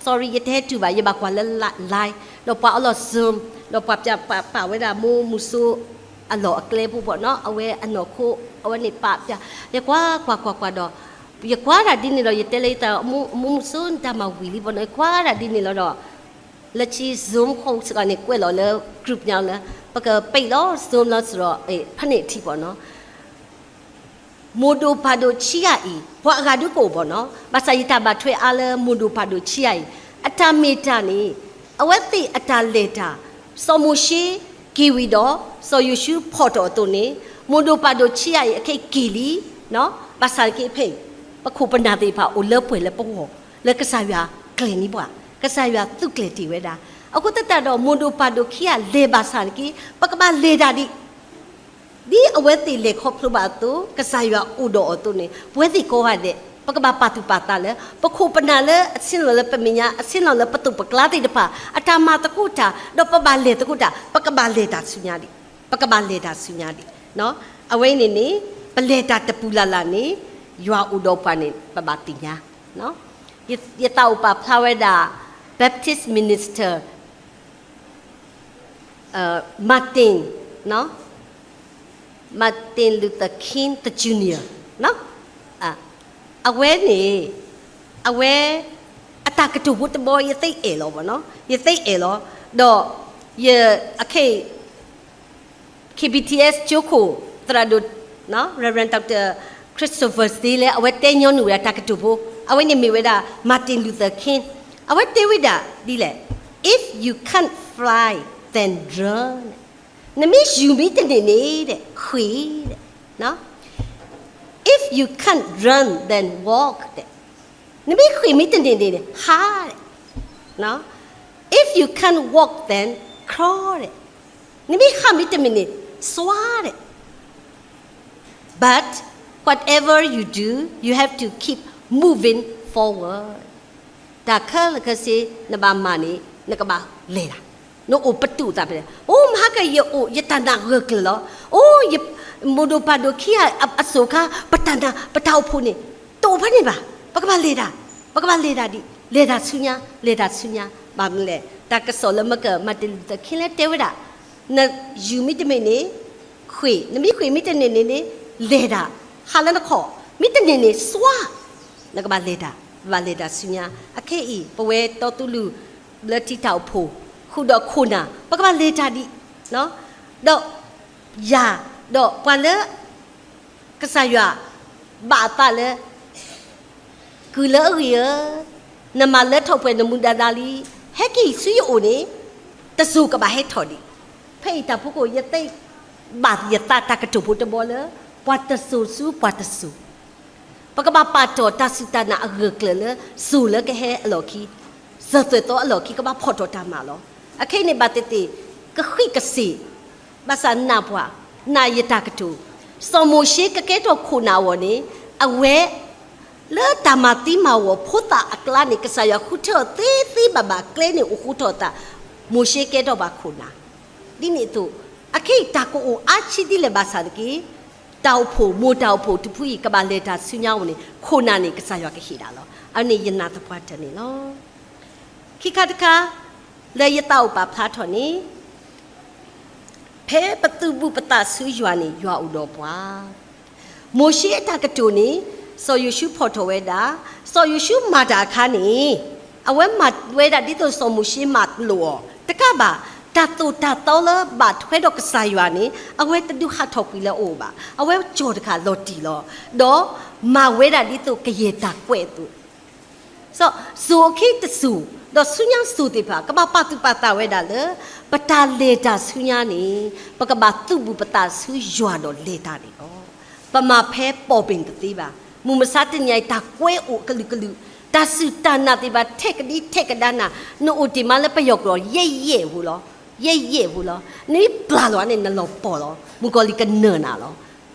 sorry ယတဟဲတုၤဘၣ် ယဘၣ်ကွၢ်လၢ live ဒီးပှၤအီလီၤ Zoom ဒီးပှၤပျးပာ်ဝဲဒၣ်မိၢ်မုၢ်စိ အလီၢ်အကျဲဖိဘၣ်နီၤ အဝဲအနီၢ်ခိ အဝဲန့ၣ်ပာ်ပျး, ယကွၢ်ကွၢ်ကွၢ်ကွၢ်ဒီး ယကွၢ်ဒၣ်ဒ်န့ၣ်လီၤ ယတဲလၢယသး မိၢ်မုၢ်စိ နတၢ်မၤဝံၤလံဘၣ်နီၤ ယကွၢ်ဒၣ်ဒ်န့ၣ်လီၤဒီး လၢခံ Zoom ဃိးစ့ၢ်ကီးန့ၣ် ကွဲးလီၤလၢ group ညါလၢ ပကပ့ၤလီၤ Zoom လီၤစ့ၢ်ဒီး ဖဲန့ၣ်ထံဘၣ်နီၤ မိၢ်ဒိၣ်ပၢ်ဒိၣ်ခံဂၤအံၤ ပှၤအဂၤဒုးကအိၣ်ဘၣ်နီၤ ဘၣ်ဆၣ်ယတၢ်ဘၣ်ထွဲအါလၢမိၢ်ဒိၣ်ပၢ်ဒိၣ်ခံဂၤအံၤ အတၢ်မ့ၢ်တၢ်န့ၣ် အဝဲသ့ၣ်အတၢ်လဲၤတၢ် စီၤမိၤၡ့က့ၤဝံၤဒီး စီၤယိၤၡူဖီၣ်ထီၣ်အသိးန့ၣ် မိၢ်ဒိၣ်ပၢ်ဒိၣ်ခံဂၤအံၤ အခဲအံၤက့ၤလံ ဘၣ်ဆၣ်က့ၤဖဲအံၤ ပခိၣ်ပနၢ်သ့ၣ်တဖၣ်အိၣ်လၢပှဲၤလၢပဂီၢ် လၢကစၢ်ယွၤကျဲၤန့ၢ်ပှၤ ကစၢ်ယွၤသုးကျဲၤတ့ၢ်ဝဲဒၣ် အဃိသတးဒီး မိၢ်ဒိၣ်ပၢ်ဒိၣ်ခံဂၤလဲၤဘၣ်ဆၣ်န့ၣ်က့ၤ ပကဘၣ်လဲၤတၢ်ဒ် ဒ်အဝဲသ့ၣ်လဲၤခီဖျိဘၣ်အသိး ကစၢ်ယွၤအိၣ်ဒီးအီၤအသိးန့ၣ် ပဝဲသ့ၣ်ကိးဂၤဒဲး ပကဘၣ်ပာ်သူၣ်ပာ်သးလၢ ပခိၣ်ပနၢ်လၢအဆ့လီၤလၢပမဲာ်ညါ အဆ့လီၤလၢပသိးပကျါသ့ၣ်တဖၣ် အတၢ်မၤသကိးတၢ် ဒီးပဘၣ်လဲၤသကိးတၢ် ပကဘၣ်လဲၤတၢ်ဆူညါဒံး ပကဘၣ်လဲၤတၢ်ဆူညါဒံး အဝဲအံၤန့ၣ်န့ၣ် ပလဲၤတၢ်တပူၤလၢ်လၢ်န့ၣ် ယွၤအိၣ်ဒီးပှၤန့ၣ် ပဘၣ်သ့ၣ်ညါ. ယသးအိၣ်ပာ်ဖျါဝဲဒၣ် Baptist minister Martin, Martin Luther King the Junior, အဝဲန့ၣ် အဝဲ အတၢ်ကတိၤဖိတဘီ ယသ့အဲၣ်လီၤဘၣ်နီၤ, ယသ့အဲၣ်လီၤ. ဒီးယ အခဲအံၤ KBTS ကၠိခိၣ် သရၣ်ဒိၣ် Reverend Doctor Christopher သ့လဲၣ် အဝဲတဲညီနုၢ်ဝဲဒၣ်တၢ်ကတိၤဖိ, အဝဲန့ၣ်မ့ၢ်ဝဲဒၣ် Martin Luther King, အဝဲတဲဝဲဒၣ်ဒ်လဲၣ်, If you can't fly, then run. နမ့ၢ်ယူၤမ့ၢ်တန့ၢ်န့ၣ် ဃ့ၢ်, If you can't run, then walk. နမ့ၢ်ဃ့ၢ်မ့ၢ်တန့ၢ်န့ၣ် ဟး, If you can't walk, then crawl. နမ့ၢ်ဟးမ့ၢ်တန့ၢ်န့ၣ် စွါ, But whatever you do, you have to keep moving forward. တၢ်ခဲလၢာ်ခဲဆ့ နဘၣ်မၤန့ၣ် နကဘၣ်လဲၤတၢ်, နအိၣ်ပတုာ်သးဖဲလဲၣ်, အိ မဟါက ယအိၣ်ယတၢ်နာ်ဂၢၢ်ကျၢၤလီၤ, အိ ယမိၢ်ဒိၣ်ပၢ်ဒိၣ်ခံဂၤအစိၤခါ ပတၢ်နာ် ပတၢ်အိၣ်ဖှိၣ်န့ၣ် တအိၣ်ဖဲန့ၣ်ဘၣ်, ပကဘၣ်လဲၤတၢ်, ပကဘၣ်လဲၤတၢ်ဒံး, လဲၤတၢ်ဆူညါ, လဲၤတၢ်ဆူညါ, ဘၣ်မနုၤလဲၣ်, တၢ်ကစီၣ်လၢမ့ၢ်က Martin Luther King လဲၣ်တဲဝဲဒၣ်, နယူၤမ့ၢ်တန့ၢ်န့ၣ် ဃ့ၢ်, နမ့ၢ်ဃ့ၢ်မ့ၢ်တန့ၢ်န့ၣ်န့ၣ် လဲၤတၢ်, ဟးလၢနခီၣ်, မ့ၢ်တန့ၢ်န့ၣ် စွါ, နကဘၣ်လဲၤတၢ်, ဘၣ်လဲၤတၢ်ဆူညါ. အခဲအံၤ ပဝဲတီတူၢ်လိာ်လၢထံတၢ်အိၣ်ဖှိၣ် ဃုာ်ဒီးခိၣ်နၢ် ပကဘၣ်လဲၤတၢ်ဒံး, ဒီးယၤ, ဒီးပှၤလၢ ကစၢ်ယွၤ ဘၣ်အသးလၢ ကုၢ်လၢအဂ့ၤဧၢ, နမၤလၢထီၣ်ပှဲၤနမူဒါလံ, ဟဲက့ၤဆူယအိၣ်န့ၣ် တစိၤကဘၣ်ဟဲထီၣ်ဒံး. ဖဲအံၤတၢ်ဖီခိၣ် ယသ့ဘၣ်ယသးတၢ်ကတိၤဖိတဘီလၢ ပှၤတစိၤဆူပှၤတစိၤ, ပကဘၣ်ပာ်တီၢ်တၢ်စူၢ်တၢ်နာ်အဂၢၢ်ကျၢၤလၢ စိၤလၢကဟဲအလီၢ်ခံ, စၢၤသွဲၣ်သီအလီၢ်ခံ ကဘၣ်ဖီၣ်ထီၣ်တၢ်မၤလီၤ. အခဲအံၤန့ၣ် ဘၣ်သ့ၣ်သ့ၣ် ကဃံးကစ့ၢ် ဘၣ်ဆၣ်နာ်ပှၤ, နာ်ယတၢ်ကတိၤ, စီၤမိၤၡ့ကကဲထီၣ်ခိၣ်နၢ်အဂီၢ်န့ၣ် အဝဲ လၢတၢ်မၤသံမၤဝီၤဖိသၣ်အကျါန့ၣ် ကစၢ်ယွၤဃုထၢအီၤသ့သ့ဘၣ်ဘၣ် ကျဲန့ၣ်အိၣ်ဃူထီၣ်အသး, မိၤၡ့ကဲထီၣ်ဘၣ်ခိၣ်နၢ်. ဒ်န့ၣ်အသိး အခဲအံၤတၢ်ကအိၣ်အါဆံးဒ်လဲၣ်ဘၣ်ဆၣ်တက့ၢ်, တၢ်အိၣ်ဖှိၣ် မိၢ်တၢ်အိၣ်ဖှိၣ်တဖုအံၤ ကဘၣ်လဲၤတၢ်ဆူညါအဂီၢ်န့ၣ် ခိၣ်နၢ်န့ၣ် ကစၢ်ယွၤကဟ့ၣ်ဒၣ်လီၤ. အန့ၣ်ယနာ်သပှၢ်တၢၢ်န့ၣ်လီၤ. ခံခါတခါ လၢယသးအိၣ်ပာ်ဖျါထီၣ်န့ၣ် ဖဲပသူၣ်ဘူၣ်ပသးဆူယွၤန့ၣ် ယွၤအိၣ်ဒီးပှၤ. မိၤၡ့အတၢ်ကတိၤန့ၣ် စီၤယိၤၡူဖီၣ်ထီၣ်ဝဲဒၣ်, စီၤယိၤၡူမၤတၢ်အခါန့ၣ် အဝဲမၤဝဲဒၣ်ဒ်သိးစီၤမိၤၡ့မၤလိာ်အီၤ တကးဘၣ်, တၢ်သိၣ်တၢ်သီလၢဘၣ်ထွဲဒီးကစၢ်ယွၤန့ၣ် အဝဲတဒုးဟးထီၣ်ကွံာ်လၢအအိၣ်ဘၣ်. အဝဲကၠီၣ်တခါလီၤတံၢ်လီၤ, ဒီးမၤဝဲဒၣ်ဒ်သိးကယဲၢ်တၢ်ကွဲးအသိး စီၤ စိၤအခံတစိၤ, ဒီးဆူညါစိၤသ့ၣ်တဖၣ် ကဘၣ်ပာ်သူၣ်ပာ်သးဝဲဒၣ်လၢ ပတၢ်လဲၤတၢ်ဆူညါန့ၣ် ပကဘၣ်သူၣ်ဘူၣ်ပသးဆူယွၤဒီးလဲၤတၢ်န့ၣ်လီၤ. ပမၤဖဲပိာ်ပ့ၣ်တသ့ဘၣ်. မုၢ်မဆါတနံၤအံၤ တၢ်ကွဲးအိၣ်အကလုာ်ကလုာ်, တၢ်စူၢ်တၢ်နာ်သ့ၣ်တဖၣ် ထဲးကဒံထဲးကဒါနၤ, နအိၣ်တ့ၢ်မးလၢပယီၤကျိာ် ယဲၢ်ယဲၢ်ဖိလီၤ, ယဲၢ်ယဲၢ်ဖိလီၤ. နမ့ၢ်ပျၢ်လီၤန့ၣ် နလီၤပှီၢ်လီၤ, မုၣ်ကီၤလံၢ်ကနၢၤနၤလီၤ.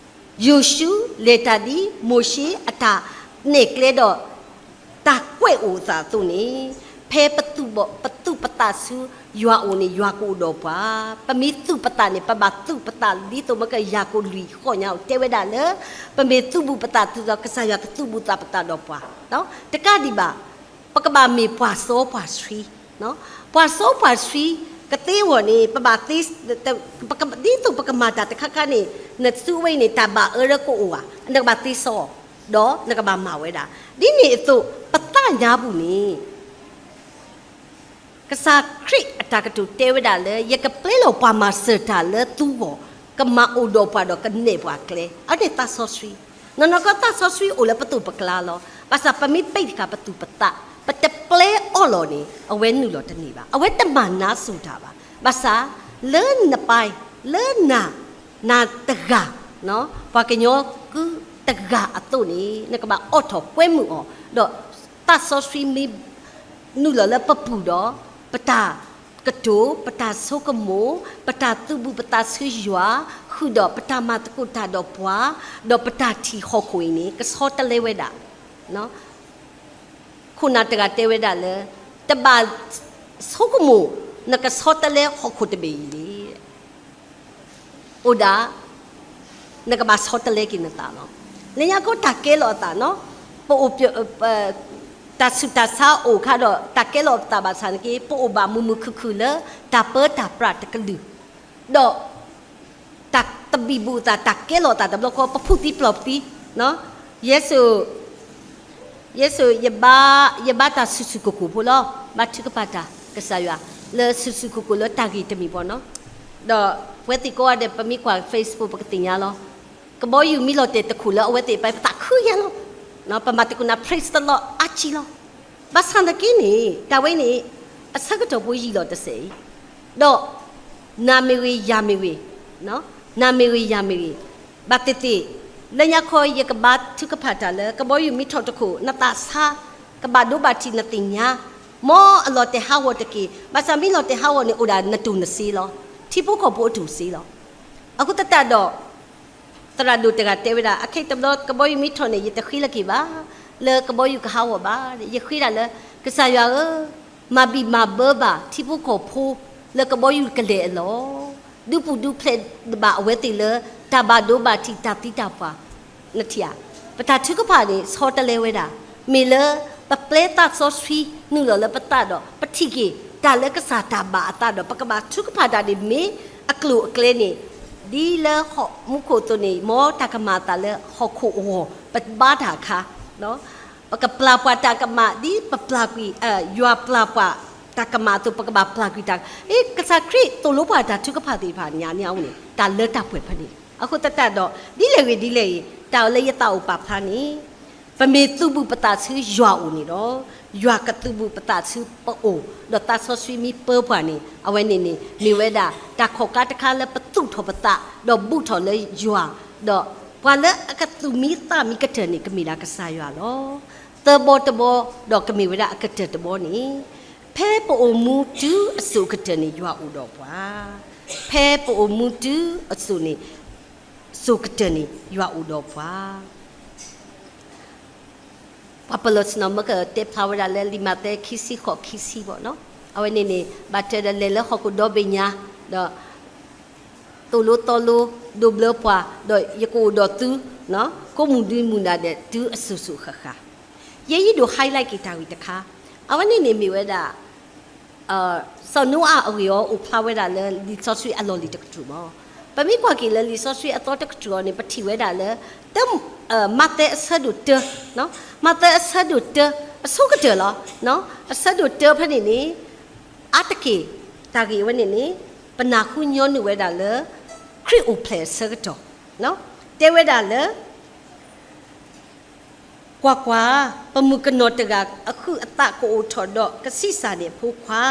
ယိၤၡူလဲၤတၢ်ဒ် မိၤၡ့အတၢ်နဲၣ်ကျဲဒီး တၢ်ကွဲးအိၣ်အသးအသိးန့ၣ်, ဖဲပသူၣ်ပသးဆူယွၤအအိၣ်န့ၣ် ယွၤကအိၣ်ဒီးပှၤ, ပမ့ၢ်သူၣ်ပသးန့ၣ် ပဘၣ်သူၣ်ပသးဒ်သိးမ့ၢ်ကယၤကိာ်လွံၢ်ဃီညါအိၣ်တဲဝဲဒၣ်လၢ ပမ့ၢ်သူၣ်ဘူၣ်ပသးတုၤဒီး ကစၢ်ယွၤကသူၣ်ဘူၣ်သးပသးဒီးပှၤ, တကးဒံးဘၣ် ပကဘၣ်မ့ၢ်ပှၤစီပှၤဆှံ, ပှၤစီပှၤဆှံ ကသ့အဂီၢ်န့ၣ် ပဘၣ်သ့, ဒ်သိးပကမၤတၢ်တခါခါန့ၣ် နသူဝဲအံၤန့ၣ် တၢ်ဘၣ်အၢလၢကအိၣ်ဧါ, နကဘၣ်သ့စီအီၤ, ဒီးနကဘၣ်မၤဝဲဒၣ်. ဒ်န့ၣ်အသိး ပသးညါပူၤန့ၣ် ကစၢ်ခရံာ်အတၢ်ကတိၤတဲဝဲဒၣ်လၢ ယကပျဲလီၤပှၤမၤစၢၤတၢ်လၢသူဂီၢ်, ကမၤအိၣ်ဒီးပှၤဒီးကနဲၣ်ပှၤကျဲ, အန့ၣ်သးစီဆှံ. နီၢ်နီၢ်ကီၢ်သးစီဆှံအိၣ်လၢပသိးပကျါလီၤ. ဘၣ်ဆၣ်ပမ့ၢ်ပဲာ်တခါပသူၣ်ပသး, ပတပျဲအီၤလီၤန့ၣ် အဝဲနုာ်လီၤတန့ၢ်ဘၣ်. အဝဲတမၤနါစိၤတၢ်ဘၣ်. ဘၣ်ဆၣ် လၢနပၢ်, လၢနၤ, နၤတဂၤ, ပှၤကညီကုတဂၤအသိးန့ၣ် နကဘၣ်အိးထီၣ်ကွဲမုာ်အီၤ, ဒီးသးစီဆှံမ့ၢ် နုာ်လီၤလၢပပူၤဒီး ပတၢ်ကတိၤ, ပတၢ်ဆိကမိၣ်, ပတၢ်သူၣ်ဘူၣ်ပသးဆူယွၤ, ဃုာ်ဒီးပတၢ်မၤသကိးတၢ်ဒီးပှၤ, ဒီးပတၢ်ထံၣ်ဟီၣ်ခိၣ်အံၤန့ၣ် ကဆီတလဲဝဲဒၣ်. ခိၣ်နၢ်တဂၤတဲဝဲဒၣ်လၢ တဘၣ်ဆိကမိၣ် နကဆီတလဲဟီၣ်ခိၣ်တဘ့ၣ်အံၤန့ၣ် အိၣ်ဒၣ် နကဘၣ်ဆီတလဲက့ၤနသးလီၤ. လၢညါခီတၢ်ကဲလီၤအသးနီၤ, ပအိၣ်ပ တၢ်ဆူးတၢ်ဆါအိၣ်ခါဒီး တၢ်ကဲလီၤအသးဘၣ်ဆၣ်န့ၣ်က့ ပအိၣ်ဘၣ်မုာ်မုာ်ခုၣ်ခုၣ်လၢ တၢ်ပၢတၢ်ပြးတကလုာ်, ဒီး တၢ်တဘံၣ်ဘူၣ်အသး တၢ်ကဲလီၤအသးတဘျီဃီ ပဖုးသံပျိာ်သံ, ယဲၢ်စိ ယဲၢ်စိ ယဘါ ယဘါတၢ်ဆူၣ်ဆူၣ်ကိၢ်ကိၢ်ဖိလီၤ. ဘါထုကဖၣ်တၢ်ကစၢ်ယွၤ လၢဆူၣ်ဆူၣ်ကိၢ်ကိၢ်လၢတၢ်ဂ့ၢ်တမံၤပီၤနီၤ. ဒီးပဝဲသ့ၣ်ကိးဂၤဒဲး ပမ့ၢ်ကွၢ် Facebook ပကသ့ၣ်ညါလီၤ. ကဘီယူၤမ့ၢ်လီၤတဲာ်တခိၣ်လၢအဝဲသ့ၣ်ပာ် ပသးခုညါလီၤ. ပမၤသကိးနၤ praise the Lord အါကံလီၤ. ဘၣ်ဆၣ်သနာ်က့န့ၣ် တၢ်ဝဲန့ၣ် အဆၢကတီၢ်ဖိယံာ်လီၤတစဲးအံၤ, ဒီး နၤမ့ၢ်ဂ့ၤ ယၤမ့ၢ်ဂ့ၤ, နၤမ့ၢ်ဂ့ၤ ယၤမ့ၢ်ဂ့ၤ, ဘၣ်သ့ၣ်သ့ၣ် လၢညါခီယကဘါထုကဖၣ်တၢ်လၢ ကဘီယူၤမ့ၢ်ထီၣ်တခိၣ် နသးဆါ ကဘၣ်ဒိဘၣ်ထံးနသ့ၣ်ညါ, မ်အလီၤတဲာ်ဟးဂီၤတက့ၢ်. ဘၣ်ဆၣ်မ့ၢ်လီၤတဲာ်ဟးဂီၤန့ၣ် အိၣ်ဒၣ်နတိၢ်နစ့လီၤ. ထံဖိကီၢ်ဖိအတိၢ်စ့လီၤ. အဃိသတးဒီး သရၣ်ဒိၣ်တဂၤတဲဝဲဒၣ် အခဲအံၤတဘျီကဘီယူၤမ့ၢ်ထီၣ်န့ၣ် ယတဃ့လၢၤက့ၤဘၣ်, လၢကဘီယူၤကဟးဂီၤဘၣ်, ယဃ့ဒၣ်လၢ ကစၢ်ယွၤဧၢ, မၤဘံၣ်မၤဘၢဘၣ်ထံဖိကီၢ်ဖိ လၢကဘီယူၤကလဲၤအလီၢ်, ဒုးပူၤဒုးဖျဲးဘၣ်အဝဲသ့ၣ်လၢ တၢ်ဘၣ်ဒိဘၣ်ထံးတၢ်သံတၢ်ပှၢ် နထံၣ်ဧါ, ပတၢ်ထုကဖၣ်န့ၣ် ဆီတလဲဝဲဒၣ်, မ့ၢ်လၢပပျဲသးစီဆှံနုာ်လီၤလၢပသးဒီး ပထံၣ်က့ၤတၢ်လၢကစၢ်တၢ်ဘၣ်အသးဒီး ပကဘၣ်ထုကဖၣ်တၢ်န့ၣ်မ့ၢ်အကျိၤအကျဲန့ၣ်, ဒ်လၢဟီၣ်မူခိၣ်အသိးန့ၣ် မ်တၢ်ကမၤအသးလၢဟီၣ်ခိၣ်အဂီၢ် ပဘါတၢ်အခါ ပကပျၢ်ပှၤတၢ်ကမၣ် ဒ်ပပျၢ်ကွံာ် ယွၤပျၢ်ပှၤတၢ်ကမၣ်အသိး ပကဘၣ်ပျၢ်ကွံာ်တၢ်, ကစၢ်ခရံာ်သိၣ်လိပှၤတၢ်ထုကဖၣ်သ့ၣ်တဖၣ်ညါန့ၣ်အအိၣ်န့ၣ် တၢ်လၢတၢ်ပှဲၤဖဲန့ၣ် အဃိသတးဒီး ဒ်လဲၣ်ဂ့ၤဒ်လဲၣ်ဂ့ၤ တၢ်လၢယသးအိၣ်ပာ်ဖျါန့ၣ် ပမ့ၢ်သုးဘူးပသးဆူယွၤအအိၣ်န့ၣ်ဒီး ယွၤကသုးဘူးပသးဆူပအိၣ် ဒီးသးစီဆှံမ့ၢ်ပၢပှၤန့ၣ် အဝဲန့ၣ်န့ၣ် မ့ၢ်ဝဲဒၣ် တၢ်ခီၣ်ကါတခါလၢပသူၣ်ထီၣ်ပသး ဒီးဘူးထီၣ်လၢယွၤ, ဒီးပှၤလၢအကသူၣ်မံသးမံကတၢၢ်န့ၣ် ကမ့ၢ်ဒၣ်ကစၢ်ယွၤလီၤ. သၢဘီတဘီ ဒီးကမ့ၢ်ဝဲဒၣ်အကတၢၢ်တဘီန့ၣ် ဖဲပအိၣ်မူတုၤအစိၤကတၢၢ်န့ၣ် ယွၤအိၣ်ဒီးပှၤ, ဖဲပအိၣ်မူတုၤအစိၤန့ၣ် စိၤကတၢၢ်န့ၣ် ယွၤအိၣ်ဒီးပှၤ ပှၤပလီၢ်ဆ့ၣ်နီၤမၢကတဲဖျါဝဲဒၣ်လၢ လံာ်မးသဲခံဆံဃိးခံဆံဘၣ်နီၤ, အဝဲန့ၣ်န့ၣ် ဘၣ်တၢ်ဒီးလဲၤလၢဟီၣ်ခိၣ်ဒီဘ့ၣ်ညါ, ဒီး သိၣ်လိသီလိ ဒိးဘျၢပှၤ, ဒီးယကအိၣ်ဒီးသု, ကိးမုၢ်နံၤမုၢ်နၤဒဲး တုၤအစိၤစိၤဃၣ်ဃၣ်, ယဲယအဲၣ်ဒိး highlight က့ၤတၢ်ဂ့ၢ်တခါ, အဝဲန့ၣ်န့ၣ်မ့ၢ်ဝဲဒၣ် စီၤနိအၤအဂ့ၢ်အီၤ အိၣ်ဖျါဝဲဒၣ်လၢလံာ်စီဆှံအလီၢ်လံၤတကတြူၢ်မး, ပမ့ၢ်ကွၢ်က့ၤလၢလံာ်စီဆှံအသီတကတြူၢ်အီၤန့ၣ် ပထံၣ်ဝဲဒၣ်လၢ တၢ မးသဲအဆၢဒိၣ်တၢ, မးသဲအဆၢဒိၣ်တၢ အဆိကတၢၢ်လီၤ, အဆၢဒိၣ်တၢဖဲန့ၣ်န့ၣ် အါတက့ၢ် တၢ်ဂ့ၢ်ဝဲန့ၣ်န့ၣ် ပနၢ်ဟူညီနုၢ်ဝဲဒၣ်လၢ ခရံာ်အိၣ်ဖျဲၣ်အဆၢကတီၢ်, တဲဝဲဒၣ်လၢ ကွၢ်ကွၢ်, ပမုၣ်ကနီၤတဂၤ အဟုးအသးကအိၣ်ထီၣ်ဒီး ကဆံးစၢ်န့ၢ်အဖိခွါ,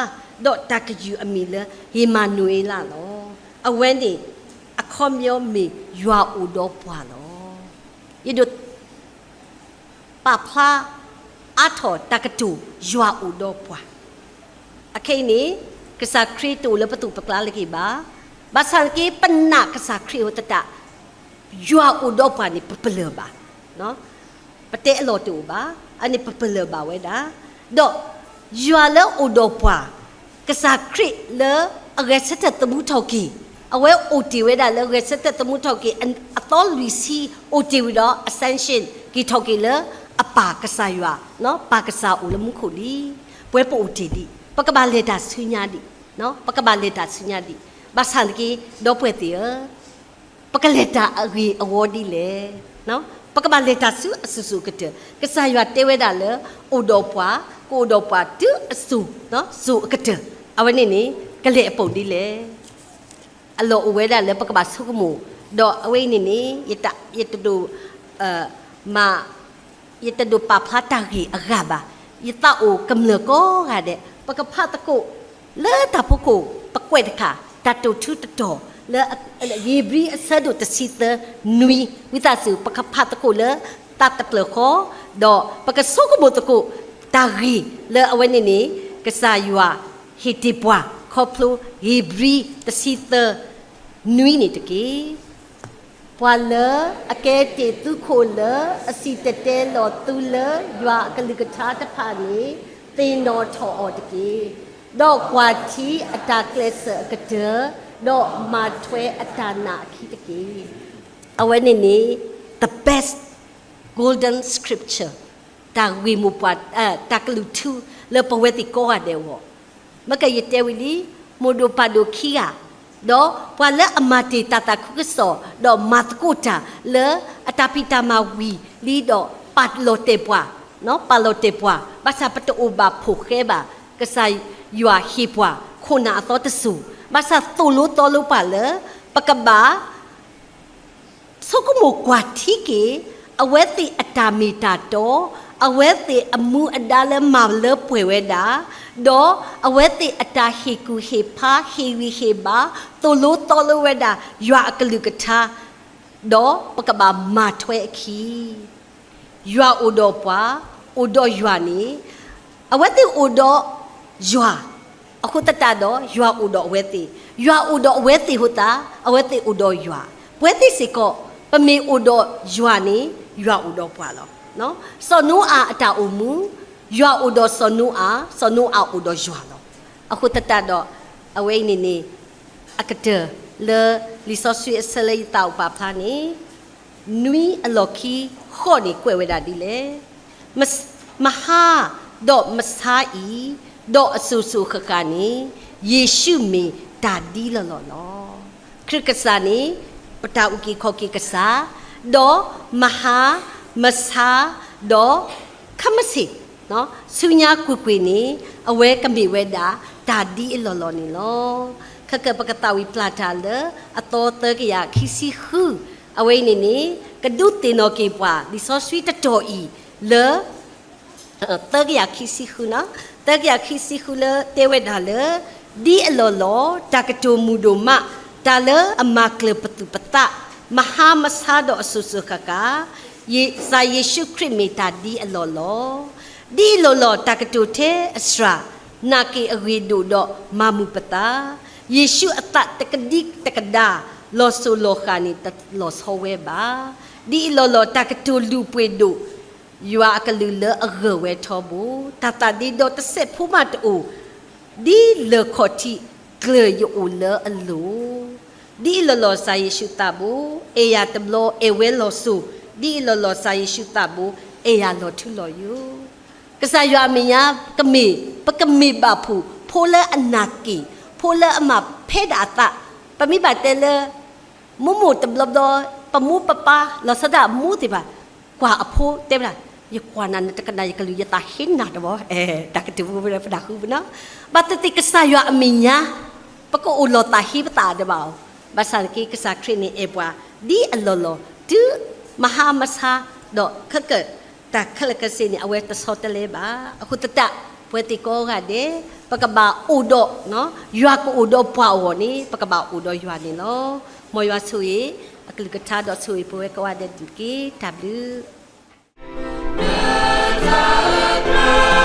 ဒီးတၢ်ကယုၢ်အမံၤလၢ အ့မၤနူၤအ့လးလီၤ. အဝဲန့ၣ် အခီပညီမ့ၢ်ယွၤအိၣ်ဒီးပှၤလီၤ. ယအဲၣ်ဒိး ပာ်ဖျါ အါထီၣ်တၢ်ကတိၤယွၤအိၣ်ဒီးပှၤ, အခဲအံၤန့ၣ် ကစၢ်ခရံာ်တအိၣ်လၢပသိးပကျါလၢၤက့ၤဘၣ်, ဘၣ်ဆၣ်နာ်က့ ပနာ်ကစၢ်ခရံာ်အဃိသတး ယွၤအိၣ်ဒီးပှၤန့ၣ် ပပလၢၢ်ဘၣ်, ပတဲအလီၢ်တအိၣ်ဘၣ်, အန့ၣ်ပပလၢၢ်ဘၣ်ဝဲဒၣ်, ဒီးယွၤလၢအိၣ်ဒီးပှၤ, ကစၢ်ခရံာ်လၢအဂဲၤဆၢထၢၣ်သမူထီၣ်က့ၤ, အဝဲအိၣ်တ့ၢ်ဝဲဒၣ်လၢဂဲၤဆၢထၢၣ်သမူထီၣ်က့ၤ အသီလွံၢ်ဆံ အိၣ်တ့ၢ်ဝံၤဒီး ascension က့ၤထီၣ်က့ၤလၢအပၢ်ကစၢ်ယွၤ, ပၢ်ကစၢ်အိၣ်လၢမူခိၣ်လံ, ပဝဲပအိၣ်တ့ၢ်ဒံး, ပကဘၣ်လဲၤတၢ်ဆူညါဒံး, ပကဘၣ်လဲၤတၢ်ဆူညါဒံး, ဘၣ်ဆၣ်နာ်က့ ဒီပုၢ်ဝဲၢ်သ့ၣ်ဧၢ, ပကလဲၤတၢ်အဂ့ၢ်အဝီဒ်လဲၣ်. ပကဘၣ်လဲၤတၢ်ဆူအစိၤစိၤကတၢၢ်, ကစၢ်ယွၤတဲဝဲဒၣ်လၢ အိၣ်ဒီးပှၤ, ကအိၣ်ဒီးပှၤတုၤအစိၤ, စိၤအကတၢၢ်, အဝဲန့ၣ်န့ၣ် ကလဲၤအပိာ်ဒ်လဲၣ်. အလီၢ်အိၣ်ဝဲဒၣ်လၢပကဘၣ်ဆိကမိၣ်, ဒီးအဝဲအံၤန့ၣ်န့ၣ် ယတ, ယတဒိး, မၤ ယတဒိးပာ်ဖျါတၢ်ဂ့ၢ်အဂၤဘၣ်. ယသးအိၣ်ကမျၢၢ်ကိးဂၤဒဲး ပကဖးသကိးလၢတၢ်ဖီခိၣ် ပကွဲးတခါ တၢ်တိာ်ထူတတီၤလၢ ဧ့ၤဘြံၤအဆၢဒိၣ်တဆံသၢနွံ, ဝံသးစူၤ ပကဖးသကိးလၢတၢ်တပျၢၢ်ဃီ, ဒီးပကဆိကမိၣ်သကိးတၢ်ဂ့ၢ်လၢအဝဲန့ၣ်န့ၣ် ကစၢ်ယွၤဟ့ၣ်တ့ၢ်ပှၤ ခီဖျိ ဧ့ၤဘြံၤတဆံသၢ နွံန့ၣ်တက့ၢ်. ပှၤလၢအကဲတ့ၢ်သုခိၣ်လၢအစံၣ်တဲၤတဲလီၤသုလၢယွၤအကလုၢ်ကထါတဖၣ်န့ၣ် သ့ၣ်နီၣ်ထီၣ်အီၤတက့ၢ်. ဒီးကွၢ်ထံအတၢ်ကျဲးစၢးအကတၢၢ်, ဒီးမၤထွဲအတၢ်နာ်အခံတက့ၢ်. အဝဲန့ၣ်န့ၣ် the best golden scripture, တၢ်ဂ့ၢ်မိၢ်ပှၢ်, တၢ်ကလုၢ်ထူလၢပဝဲသ့ၣ်ကိးဂၤဒဲးအဂီၢ်, မ့ၢ်ကယတဲဝံၤလံ, မိၢ်ဒိၣ်ပၢ်ဒိၣ်ခံဂၤ, ဒီးပှၤလၢအမၤတ့ၢ်တၢ်သးခုကစီၣ် ဒီးမၤသကိးတၢ်လၢအတၢ်ဖံးတၢ်မၤဝံၤလံဒီး ပာ်လီၤတဲာ်ပှၤ, ပာ်လီၤတဲာ်ပှၤ, ဘၣ်ဆၣ်ပတအိၣ်ဘၣ်ဖှီၣ်ဃဲဘၣ်, ကစၢ်ယွၤဟ့ၣ်ပှၤခိၣ်နၢ်အသီတစိၤ, ဘၣ်ဆၣ်သိၣ်လိသီလိပှၤလၢ ပကဘၣ် ဆိကမိၣ်ကွၢ်ထံက့ၤ အဝဲသ့ၣ်အတၢ်မ့ၢ်တၢ်တီ, အဝဲသ့ၣ်အမူအဒါလၢမၤလၢပှဲၤဝဲဒၣ်, ဒီးအဝဲသ့ၣ်အတၢ်ဟ့ၣ်ကူၣ်ဟ့ၣ်ဖး ဟ့ၣ်ဂံၢ်ဟ့ၣ်ဘါ သိၣ်လိသီလိဝဲဒၣ် ယွၤအကလုၢ်ကထါ, ဒီးပကဘၣ်မၤထွဲအခံ ယွၤအိၣ်ဒီးပှၤ, အိၣ်ဒီးယွၤန့ၣ်, အဝဲသ့ၣ်အိၣ်ဒီးယွၤ, အဃိသတးဒီး ယွၤအိၣ်ဒီးအဝဲသ့ၣ်, ယွၤအိၣ်ဒီးအဝဲသ့ၣ်အဃိသတး အဝဲသ့ၣ်အိၣ်ဒီးယွၤ, ပဝဲသ့ၣ်စ့ၢ်ကီး ပမ့ၢ်အိၣ်ဒီးယွၤန့ၣ် ယွၤအိၣ်ဒီးပှၤလီၤ. စီၤနိအၤအတၢ်အိၣ်မူ, ယွၤအိၣ်ဒီးစီၤနိအၤ, စီၤနိအၤအိၣ်ဒီးယွၤလီၤ. အဃိသတးဒီး အဝဲအံၤန့ၣ်န့ၣ် အကတၢၢ်လၢလံာ်စီဆှံအဆၢလၢယသးအိၣ်ပာ်ဖျါန့ၣ်, နွံအလီၢ်ခံဃိးန့ၣ်ကွဲးဝဲဒၣ်ဒ်လဲၣ်. မ, မဟါ, ဒီးမဆါအံၤ, ဒီးအစိၤစိၤဃၣ်ဃၣ်န့ၣ်, ယ့ၣ်ၡူးမ့ၢ်တၢ်ဒ်လီၢ်လီၢ်လီၤ. ခရံာ်ကစၢ်န့ၣ် ပတၢ်အုၣ်က့ၤခီၣ်က့ၤကစၢ်, ဒီးမဟါ, မဆါ, ဒီး ခဲမုၢ်ဆ့ၣ်, ဆူညါကွ့ၢ်ကွ့ၢ်န့ၣ် အဝဲကမ့ၢ်ဝဲဒၣ်တၢ်ဒ်အလီၢ်လီၢ်န့ၣ်လီၤ. ခဲကပကသးဝံၣ်ပျၢ်တၢ်လၢအသီသၢကယၤခံဆံဃု, အဝဲအံၤန့ၣ်န့ၣ် ကဒုးသ့ၣ်နီၣ်က့ၤပှၤ လံာ်စီဆှံတတီၢ်အံၤလၢ သၢကယၤခံဆံဃုန့ၣ်, သၢကယၤခံဆံဃုလၢတဲဝဲဒၣ်လၢ ဒ်အလီၢ်လီၢ် တၢ်ကတိၤမုာ်ဒိၣ်မး, တၢ်လၢအမၤကျၢၤပသူၣ်ပသး, မဟါမဆါဒီးအစိၤစိၤဃၣ်ဃၣ်, ကစၢ်ယ့ၣ်ၡူးခရံာ်မ့ၢ်တၢ်ဒ်အလီၢ်လီၢ်, ဒ်အလီၢ်လီၢ် တၢ်ကတိၤထဲအစှၤ, နာ်က့ၤအဂ့ၢ်ဒိၣ်ဒီးမၤမုာ်ပသး, ယ့ၣ်ၡူးအသးတကဒံတကဒါ, လီၤစိၤလီၤဃာ်န့ၣ်တလီၤဆီဝဲဘၣ်. ဒ်အလီၢ်လီၢ် တၢ်ကတိၤလုၢ်ပှ့ၤဒိၣ်, ယွၤအကလုၢ်လၢအဂၢၢ်ဝဲထီဘိ, တၢ်သးဒ့ဒီတစဲးဖိမးတအိၣ်, ဒ်လၢၢ်ခီၣ်ထံးကျၢၢ်ယအိၣ်လၢအလိၤ, ဒ်အလီၢ်လီၢ်ကစၢ်ယ့ၣ်ၡူးသးဘိ, အဲၣ်ယၤတဘျီအဲၣ်ဝဲလီၤစိၤ, ဒ်အလီၢ်လီၢ်ကစၢ်ယ့ၣ်ၡူးသးဘိ, အဲၣ်ယၤလီၤထူလီၤယိာ်. ကစၢ်ယွၤအမဲာ်ညါ ကမ့ၢ်, ပကမ့ၢ်ဘၣ်ဖှိၣ်, ဖိလၢအနာ်က့ၣ်, ဖိလၢအမၤဖဲဒၣ်အသး, ပမ့ၢ်ဘၣ်တဲလၢ မိၢ်မိၢ်တဘျီဘျီ, ပမိၢ်ပပၢ် လီၤဆီဒၣ်မိၢ်သ့ၣ်တဖၣ်, ကွၢ်အဖိတဲဝဲဒၣ်, ယကွၢ်နၤနတကနၣ်ယကလုၢ် ယသးဟ့နၤတဘျီ, တၢ်ကတိၤပူၤဝဲဒၣ်ပနၢ်ဟူပနီၤ, ဘၣ်သ့ၣ်သ့ၣ်ကစၢ်ယွၤအမဲာ်ညါ, ပကအိၣ်လီၤသးဟ့ပသးတဘၣ်အီၤ, ဘၣ်ဆၣ်နာ်က့ ကစၢ်ခရံာ်န့ၣ်အဲၣ်ပှၤ, ဒ်အလီၢ်လီၢ်, တုၤမဟါမဆါ, ဒီးခဲကၢၣ် တၢ်ခဲလၢာ်ခဲဆ့န့ၣ် အဝဲတဆီတလဲဘၣ်. အဃိသတး, ပဝဲသ့ၣ်ကိးဂၤဒဲး, ပကဘၣ်အိၣ်ဒီး, ယွၤကအိၣ်ဒီးပှၤအဂီၢ်န့ၣ် ပကဘၣ်အိၣ်ဒီးယွၤန့ၣ်လီၤ. မ်ယွၤဆိၣ်ဂ့ၤ, အကလုၢ်ကထါဒီးဆိၣ်ဂ့ၤပဝဲကိးဂၤဒဲးန့ၣ်တက့ၢ်. တၢ်ဘျုး